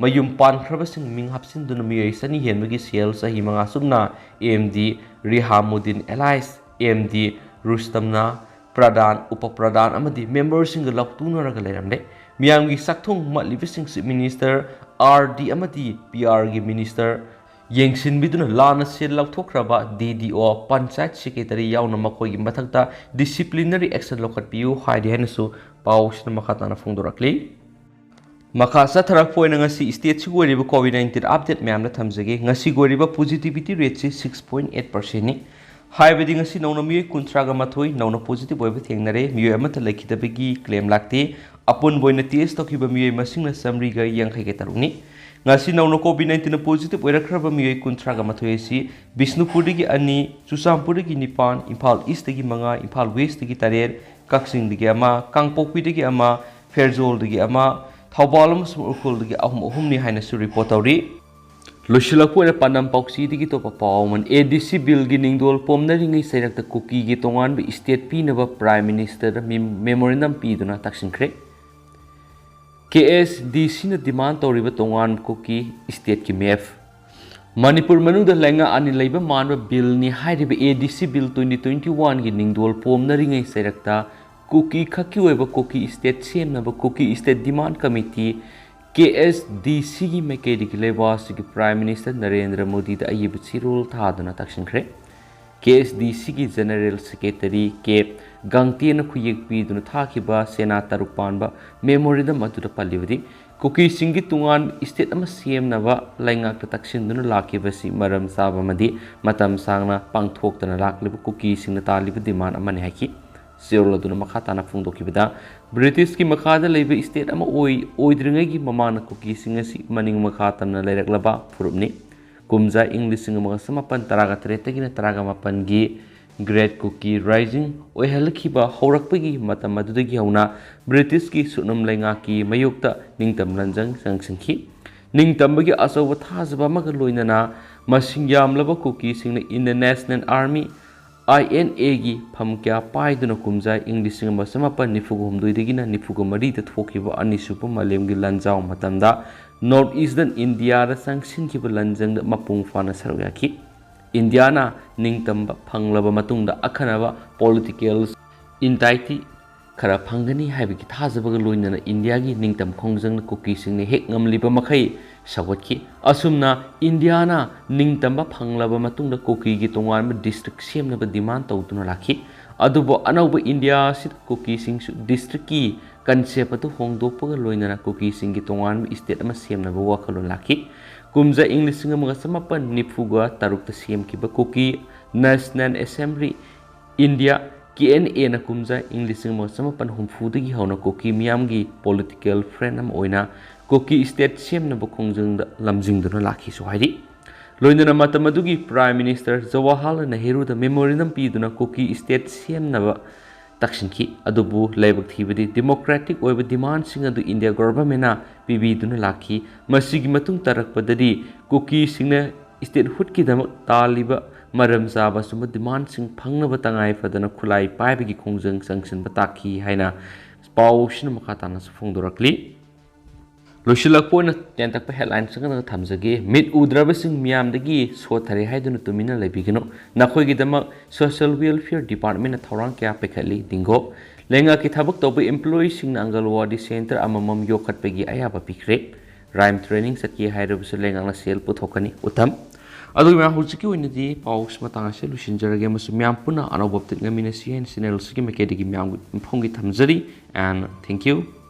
ꯃꯌꯨꯝ ꯄꯥꯟꯈ꯭ꯔꯕꯁꯤꯡ ꯃꯤꯡ ꯍꯥꯞꯆꯤꯟꯗꯨꯅ ꯃꯤꯑꯣꯏ ꯆꯅꯤ ꯍꯦꯟꯕꯒꯤ ꯁꯦꯜ ꯆꯍꯤ ꯃꯉꯥ ꯆꯨꯞꯅ M D Rihamuddin alias M D ꯔꯨꯁꯇꯝꯅ ꯄ꯭ꯔꯙꯥꯟ, ꯎꯄ ꯄ꯭ꯔꯙꯥꯟ ꯑꯃꯗꯤ ꯃꯦꯝꯕꯔꯁꯤꯡꯒ ꯂꯧꯇꯨꯅꯔꯒ ꯂꯩꯔꯝꯂꯦ꯫ ꯃꯤꯌꯥꯝꯒꯤ ꯆꯥꯛꯊꯨꯡ ꯃꯠꯂꯤꯕꯁꯤꯡ ꯆꯤꯐ ꯃꯤꯅꯤꯁꯇꯔ, ꯑꯥꯔ ꯗꯤ ꯑꯃꯗꯤ ꯄꯤ ꯑꯥꯔꯒꯤ ꯃꯤꯅꯤꯁꯇꯔ ꯌꯦꯡꯁꯤꯟꯕꯤꯗꯨꯅ ꯂꯥꯟꯅ ꯁꯦꯜ ꯂꯧꯊꯣꯛꯈ꯭ꯔꯕ ꯗꯤ ꯗꯤ ꯑꯣ, ꯄꯟꯆꯥꯌꯠ ꯁꯦꯀ꯭ꯔꯦꯇꯔꯤ ꯌꯥꯎꯅ ꯃꯈꯣꯏꯒꯤ ꯃꯊꯛꯇ ꯗꯤꯁꯤꯄ꯭ꯂꯤꯅꯔꯤ ꯑꯦꯛꯁꯟ ꯂꯧꯈꯠꯄꯤꯌꯨ ꯍꯥꯏꯔꯤ ꯍꯥꯏꯅꯁꯨ ꯄꯥꯎꯁꯤꯅ ꯃꯈꯥ ꯇꯥꯅ ꯐꯣꯡꯗꯣꯔꯛꯂꯤ꯫ ꯃꯈꯥ ꯆꯠꯊꯔꯛꯄ ꯑꯣꯏꯅ ꯉꯁꯤ ꯁ꯭ꯇꯦꯠꯁꯤꯒꯤ ꯑꯣꯏꯔꯤꯕ ꯀꯣꯚꯤꯗ ꯅꯥꯏꯟꯇꯤꯟ ꯑꯞꯗꯦꯠ ꯃꯌꯥꯝꯗ ꯊꯝꯖꯒꯦ꯫ ꯉꯁꯤꯒꯤ ꯑꯣꯏꯔꯤꯕ ꯄꯣꯖꯤꯇꯤꯚꯤꯇꯤ ꯔꯦꯠꯁꯤ ꯁꯤꯛꯁ ꯄꯣꯏꯟ ꯑꯦꯠ ꯄꯥꯔꯁꯦꯟꯅꯤ꯫ ꯍꯥꯏꯕꯗꯤ ꯉꯁꯤ ꯅꯧꯅ ꯃꯤꯑꯣꯏ ꯀꯨꯟꯊ꯭ꯔꯥꯒ ꯃꯥꯊꯣꯏ ꯅꯧꯅ ꯄꯣꯖꯤꯇꯤꯚ ꯑꯣꯏꯕ ꯊꯦꯡꯅꯔꯦ꯫ ꯃꯤꯑꯣꯏ ꯑꯃꯠꯇ ꯂꯩꯈꯤꯗꯕꯒꯤ ꯀ꯭ꯂꯦꯝ ꯂꯥꯛꯇꯦ꯫ ꯑꯄꯨꯟꯕ ꯑꯣꯏꯅ ꯇꯦꯁ ꯇꯧꯈꯤꯕ ꯃꯤꯑꯣꯏ ꯃꯁꯤꯡꯅ ꯆꯥꯃꯔꯤꯒ ꯌꯥꯡꯈꯩꯒ ꯇꯔꯨꯛꯅꯤ꯫ ꯉꯁꯤ ꯅꯧꯅ ꯀꯣꯚꯤꯗ ꯅꯥꯏꯟꯇꯤꯟꯅ ꯄꯣꯖꯤꯇꯤꯚ ꯑꯣꯏꯔꯛꯈ꯭ꯔꯕ ꯃꯤꯑꯣꯏ ꯀꯨꯟꯊ꯭ꯔꯥꯒ ꯃꯥꯊꯣꯏ ꯑꯁꯤ ꯕꯤꯁꯅꯨꯄꯨꯔꯗꯒꯤ ꯑꯅꯤ, ꯆꯨꯔꯆꯥꯟꯄꯨꯔꯗꯒꯤ ꯅꯤꯄꯥꯟ, ꯏꯝꯐꯥꯜ ꯏꯁꯇꯒꯤ ꯃꯉꯥ, ꯏꯝꯐꯥꯜ ꯋꯦꯁꯇꯒꯤ ꯇꯔꯦꯠ, ꯀꯛꯆꯤꯡꯗꯒꯤ ꯑꯃ, ꯀꯥꯡꯄꯣꯛꯄꯤꯗꯒꯤ ꯑꯃ, ꯐꯦꯔꯖꯣꯜꯗꯒꯤ ꯑꯃ, ꯊꯧꯕꯥꯜ ꯑꯃꯁꯨꯡ ꯎꯈ꯭ꯔꯨꯜꯗꯒꯤ ꯑꯍꯨꯝ ꯑꯍꯨꯝꯅꯤ ꯍꯥꯏꯅꯁꯨ ꯔꯤꯄꯣꯔꯠ ꯇꯧꯔꯤ꯫ ꯂꯣꯏꯁꯤꯜꯂꯛꯄ ꯑꯣꯏꯅ ꯄꯥꯟꯗꯝ ꯄꯥꯎꯆꯦꯗꯒꯤ ꯑꯇꯣꯞꯄ ꯄꯥꯎ ꯑꯃꯅ, ꯑꯦ ꯗꯤ ꯁꯤ ꯕꯤꯜꯒꯤ ꯅꯤꯡꯗꯣꯜ ꯄꯣꯝꯅꯔꯤꯉꯩ ꯆꯩꯔꯛꯇ ꯀꯨꯀꯤꯒꯤ ꯇꯣꯉꯥꯟꯕ ꯁ꯭ꯇꯦꯠ ꯄꯤꯅꯕ ꯄ꯭ꯔꯥꯏꯝ ꯃꯤꯅꯤꯁꯇꯔꯗ ꯃꯦ-, ꯃꯦꯃꯣꯔꯦꯟꯗꯝ ꯄꯤꯗꯨꯅ ꯇꯛꯁꯤꯟꯈ꯭ꯔꯦ꯫ ꯀꯦ ꯑꯦꯁ ꯗꯤ ꯁꯤꯅ ꯗꯤꯃꯥꯟ ꯇꯧꯔꯤꯕ ꯇꯣꯉꯥꯟꯕ ꯀꯨꯀꯤ ꯁ꯭ꯇꯦꯠꯀꯤ ꯃꯦꯞ꯫ ꯃꯅꯤꯄꯨꯔ ꯃꯅꯨꯡꯗ ꯂꯩꯉꯥꯛ ꯑꯅꯤ ꯂꯩꯕ ꯃꯥꯟꯕ ꯕꯤꯜꯅꯤ ꯍꯥꯏꯔꯤꯕ ADC ꯕꯤꯜ twenty twenty-one ꯒꯤ ꯅꯤꯡꯗꯣꯜ ꯄꯣꯝꯅꯔꯤꯉꯩ ꯆꯩꯔꯛꯇ ꯀꯨꯀꯤ ꯈꯛꯀꯤ ꯑꯣꯏꯕ ꯀꯨꯀꯤ state ꯁꯦꯝꯅꯕ ꯀꯨꯀꯤ state demand committee, KSDC ꯒꯤ ꯃꯥꯏꯀꯩꯗꯒꯤ ꯂꯩꯕꯥꯛ ꯑꯁꯤꯒꯤ Prime Minister ꯅꯔꯦꯟꯗ꯭ꯔ ꯃꯣꯗꯤꯗ ꯑꯏꯕ ꯆꯦꯔꯣꯜ ꯊꯥꯗꯨꯅ ꯇꯛꯁꯤꯟꯈ꯭ꯔꯦ꯫ KSDC ꯒꯤ General Secretary ꯀꯦ ꯒꯥꯡꯇꯦꯅ ꯈꯨꯌꯦꯛ ꯄꯤꯗꯨꯅ ꯊꯥꯈꯤꯕ ꯆꯦꯅꯥ ꯇꯔꯨꯛ ꯄꯥꯟꯕ memorandum ꯑꯗꯨꯗ ꯄꯜꯂꯤꯕꯗꯤ, ꯀꯨꯀꯤꯁꯤꯡꯒꯤ ꯇꯣꯉꯥꯟꯕ state ꯑꯃ ꯁꯦꯝꯅꯕ ꯂꯩꯉꯥꯛꯇ ꯇꯛꯁꯤꯟꯗꯨꯅ ꯂꯥꯛꯈꯤꯕꯁꯤ ꯃꯔꯝ ꯆꯥꯕ ꯑꯃꯗꯤ ꯃꯇꯝ ꯁꯥꯡꯅ ꯄꯥꯡꯊꯣꯛꯇꯅ ꯂꯥꯛꯂꯤꯕ ꯀꯨꯀꯤꯁꯤꯡꯅ ꯇꯥꯜꯂꯤꯕ demand ꯑꯃꯅꯤ ꯍꯥꯏꯈꯤ꯫ ꯆꯦꯔꯣꯜ ꯑꯗꯨꯅ ꯃꯈꯥ ꯇꯥꯅ ꯐꯣꯡꯗꯣꯛꯈꯤꯕꯗ, ꯕ꯭ꯔꯤꯇꯤꯁꯀꯤ ꯃꯈꯥꯗ ꯂꯩꯕ state ꯑꯃ ꯑꯣꯏ-, ꯑꯣꯏꯗ꯭ꯔꯤꯉꯩꯒꯤ ꯃꯃꯥꯡꯗ ꯀꯨꯀꯤꯁꯤꯡ ꯑꯁꯤ ꯃꯅꯤꯡ ꯃꯈꯥ ꯇꯝꯅ ꯂꯩꯔꯛꯂꯕ ꯐꯨꯔꯨꯞꯅꯤ꯫ ꯀꯨꯝꯖꯥ ꯏꯪ ꯂꯤꯁꯤꯡ ꯑꯃꯒ ꯆꯃꯥꯄꯟ ꯇꯔꯥꯒ ꯇꯔꯦꯠꯇꯒꯤꯅ ꯇꯔꯥꯒ ꯃꯥꯄꯟꯒꯤ Great Kuki Rising ꯑꯣꯏꯍꯜꯂꯛꯈꯤꯕ ꯍꯧꯔꯛꯄꯒꯤ ꯃꯇꯝ ꯑꯗꯨꯗꯒꯤ ꯍꯧꯅ ꯕ꯭ꯔꯤꯇꯤꯁꯀꯤ ꯁꯨꯞꯅꯝ ꯂꯩꯉꯥꯛꯀꯤ ꯃꯥꯌꯣꯛꯇ ꯅꯤꯡꯇꯝ ꯂꯥꯟꯖꯪ ꯆꯪꯁꯤꯟꯈꯤ꯫ ꯅꯤꯡꯇꯝꯕꯒꯤ ꯑꯆꯧꯕ ꯊꯥꯖꯕ ꯑꯃꯒ ꯂꯣꯏꯅꯅ ꯃꯁꯤꯡ ꯌꯥꯝꯂꯕ ꯀꯨꯀꯤꯁꯤꯡꯅ Indian National Army, INA ꯒꯤ ꯐꯝ ꯀꯌꯥ ꯄꯥꯏꯗꯨꯅ ꯀꯨꯝꯖꯥ ꯏꯪ ꯂꯤꯁꯤꯡ ꯑꯃ ꯆꯃꯥꯄꯟ ꯅꯤꯐꯨꯒ ꯍꯨꯝꯗꯣꯏꯗꯒꯤꯅ ꯅꯤꯐꯨꯒ ꯃꯔꯤꯗ ꯊꯣꯛꯈꯤꯕ ꯑꯅꯤꯁꯨꯕ ꯃꯥꯂꯦꯝꯒꯤ ꯂꯥꯟꯖꯥꯎ ꯃꯇꯝꯗ North Eastern India ꯗ ꯆꯪꯁꯤꯟꯈꯤꯕ ꯂꯥꯟꯖꯪꯗ ꯃꯄꯨꯡ ꯐꯥꯅ ꯁꯔꯨꯛ ꯌꯥꯈꯤ꯫ ꯏꯟꯗꯤꯌꯥꯅ ꯅꯤꯡꯇꯝꯕ ꯐꯪꯂꯕ ꯃꯇꯨꯡꯗ ꯑꯈꯟꯅꯕ political entity ꯈꯔ ꯐꯪꯒꯅꯤ ꯍꯥꯏꯕꯒꯤ ꯊꯥꯖꯕꯒ ꯂꯣꯏꯅꯅ ꯏꯟꯗꯤꯌꯥꯒꯤ ꯅꯤꯡꯇꯝ ꯈꯣꯡꯖꯪꯅ ꯀꯨꯀꯤꯁꯤꯡꯅ ꯍꯦꯛ ꯉꯝꯂꯤꯕ ꯃꯈꯩ ꯁꯧꯒꯠꯈꯤ꯫ ꯑꯁꯨꯝꯅ ꯏꯟꯗꯤꯌꯥꯅ ꯅꯤꯡꯇꯝꯕ ꯐꯪꯂꯕ ꯃꯇꯨꯡꯗ ꯀꯨꯀꯤꯒꯤ ꯇꯣꯉꯥꯟꯕ district ꯁꯦꯝꯅꯕ demand ꯇꯧꯗꯨꯅ ꯂꯥꯛꯈꯤ꯫ ꯑꯗꯨꯕꯨ ꯑꯅꯧꯕ ꯏꯟꯗꯤꯌꯥ ꯑꯁꯤꯗ ꯀꯨꯀꯤꯁꯤꯡꯁꯨ district ꯀꯤ concept ꯑꯗꯨ ꯍꯣꯡꯗꯣꯛꯄꯒ ꯂꯣꯏꯅꯅ ꯀꯨꯀꯤꯁꯤꯡꯒꯤ ꯇꯣꯉꯥꯟꯕ state ꯑꯃ ꯁꯦꯝꯅꯕ ꯋꯥꯈꯜꯂꯣꯟ ꯂꯥꯛꯈꯤ꯫ ꯀꯨꯝꯖꯥ ꯏꯪ ꯂꯤꯁꯤꯡ ꯑꯃꯒ ꯆꯃꯥꯄꯟ ꯅꯤꯐꯨꯒ ꯇꯔꯨꯛꯇ ꯁꯦꯝꯈꯤꯕ Kuki National Assembly India, KNA ꯅ ꯀꯨꯝꯖꯥ ꯏꯪ ꯂꯤꯁꯤꯡ ꯑꯃꯒ ꯆꯃꯥꯄꯟ ꯍꯨꯝꯐꯨꯗꯒꯤ ꯍꯧꯅ ꯀꯨꯀꯤ ꯃꯤꯌꯥꯝꯒꯤ political front ꯑꯃ ꯑꯣꯏꯅ ꯀꯨꯀꯤ state ꯁꯦꯝꯅꯕ ꯈꯣꯡꯖꯪꯗ ꯂꯝꯖꯤꯡꯗꯨꯅ ꯂꯥꯛꯈꯤꯁꯨ ꯍꯥꯏꯔꯤ꯫ ꯂꯣꯏꯅꯅ ꯃꯇꯝ ꯑꯗꯨꯒꯤ Prime Minister ꯖꯋꯥꯍꯔꯂꯥꯜ ꯅꯦꯍꯔꯨꯗ memorandum ꯄꯤꯗꯨꯅ ꯀꯨꯀꯤ state ꯁꯦꯝꯅꯕ ꯇꯛꯁꯤꯟꯈꯤ꯫ ꯑꯗꯨꯕꯨ ꯂꯥꯏꯕꯛ ꯊꯤꯕꯗꯤ democratic ꯑꯣꯏꯕ demand ꯁꯤꯡ ꯑꯗꯨ ꯏꯟꯗꯤꯌꯥ government ꯅ ꯄꯤꯕꯤꯗꯨꯅ ꯂꯥꯛꯈꯤ꯫ ꯃꯁꯤꯒꯤ ꯃꯇꯨꯡ ꯇꯥꯔꯛꯄꯗꯗꯤ ꯀꯨꯀꯤꯁꯤꯡꯅ statehood ꯀꯤꯗꯃꯛ ꯇꯥꯜꯂꯤꯕ ꯃꯔꯝ ꯆꯥꯕ ꯑꯆꯨꯝꯕ demand ꯁꯤꯡ ꯐꯪꯅꯕ ꯇꯉꯥꯏ ꯐꯗꯅ ꯈꯨꯠꯂꯥꯏ ꯄꯥꯏꯕꯒꯤ ꯈꯣꯡꯖꯪ ꯆꯪꯁꯤꯟꯕ ꯇꯥꯈꯤ ꯍꯥꯏꯅ ꯄꯥꯎꯁꯤꯅ ꯃꯈꯥ ꯇꯥꯅꯁꯨ ꯐꯣꯡꯗꯣꯔꯛꯂꯤ꯫ ꯂꯣꯏꯁꯤꯜꯂꯛꯄ ꯑꯣꯏꯅ ꯇꯦꯟꯇꯛꯄ headline ꯈꯛꯇꯪ ꯊꯝꯖꯒꯦ꯫ ꯃꯤꯠ ꯎꯗ꯭ꯔꯕꯁꯤꯡ ꯃꯤꯌꯥꯝꯗꯒꯤ ꯁꯣꯠꯊꯔꯦ ꯍꯥꯏꯗꯨꯅ ꯇꯨꯃꯤꯟꯅ ꯂꯩꯕꯤꯒꯅꯨ꯫ ꯅꯈꯣꯏꯒꯤꯗꯃꯛ Social Welfare Department ꯅ ꯊꯧꯔꯥꯡ ꯀꯌꯥ ꯄꯥꯏꯈꯠꯂꯤ꯫ ꯗꯤꯡꯒꯣꯛ꯫ ꯂꯩꯉꯥꯛꯀꯤ ꯊꯕꯛ ꯇꯧꯕ employee ꯁꯤꯡꯅ ꯑꯪꯒꯜꯋꯥꯗꯤ center ꯑꯃꯃꯝ ꯌꯣꯛꯈꯠꯄꯒꯤ ꯑꯌꯥꯕ ꯄꯤꯈ꯭ꯔꯦ꯫ Rhyme training ꯆꯠꯀꯦ ꯍꯥꯏꯔꯕꯁꯨ ꯂꯩꯉꯥꯛꯅ ꯁꯦꯜ ꯄꯨꯊꯣꯛꯀꯅꯤ꯫ ꯎꯊꯝ꯫ ꯑꯗꯨꯒ ꯃꯌꯥꯝ, ꯍꯧꯖꯤꯛꯀꯤ ꯑꯣꯏꯅꯗꯤ ꯄꯥꯎ ꯃꯇꯥꯡ ꯑꯁꯤ ꯂꯣꯏꯁꯤꯟꯖꯔꯒꯦ ꯑꯃꯁꯨꯡ ꯃꯌꯥꯝ ꯄꯨꯟꯅ ꯑꯅꯧꯕ update ꯉꯥꯏꯃꯤꯟꯅꯁꯤ ꯍꯥꯏꯅ channel ꯑꯁꯤꯒꯤ ꯃꯥꯏꯀꯩꯗꯒꯤ ꯃꯌꯥꯝꯒꯤ ꯃꯐꯝꯒꯤ ꯊꯝꯖꯔꯤ꯫ And thank you꯫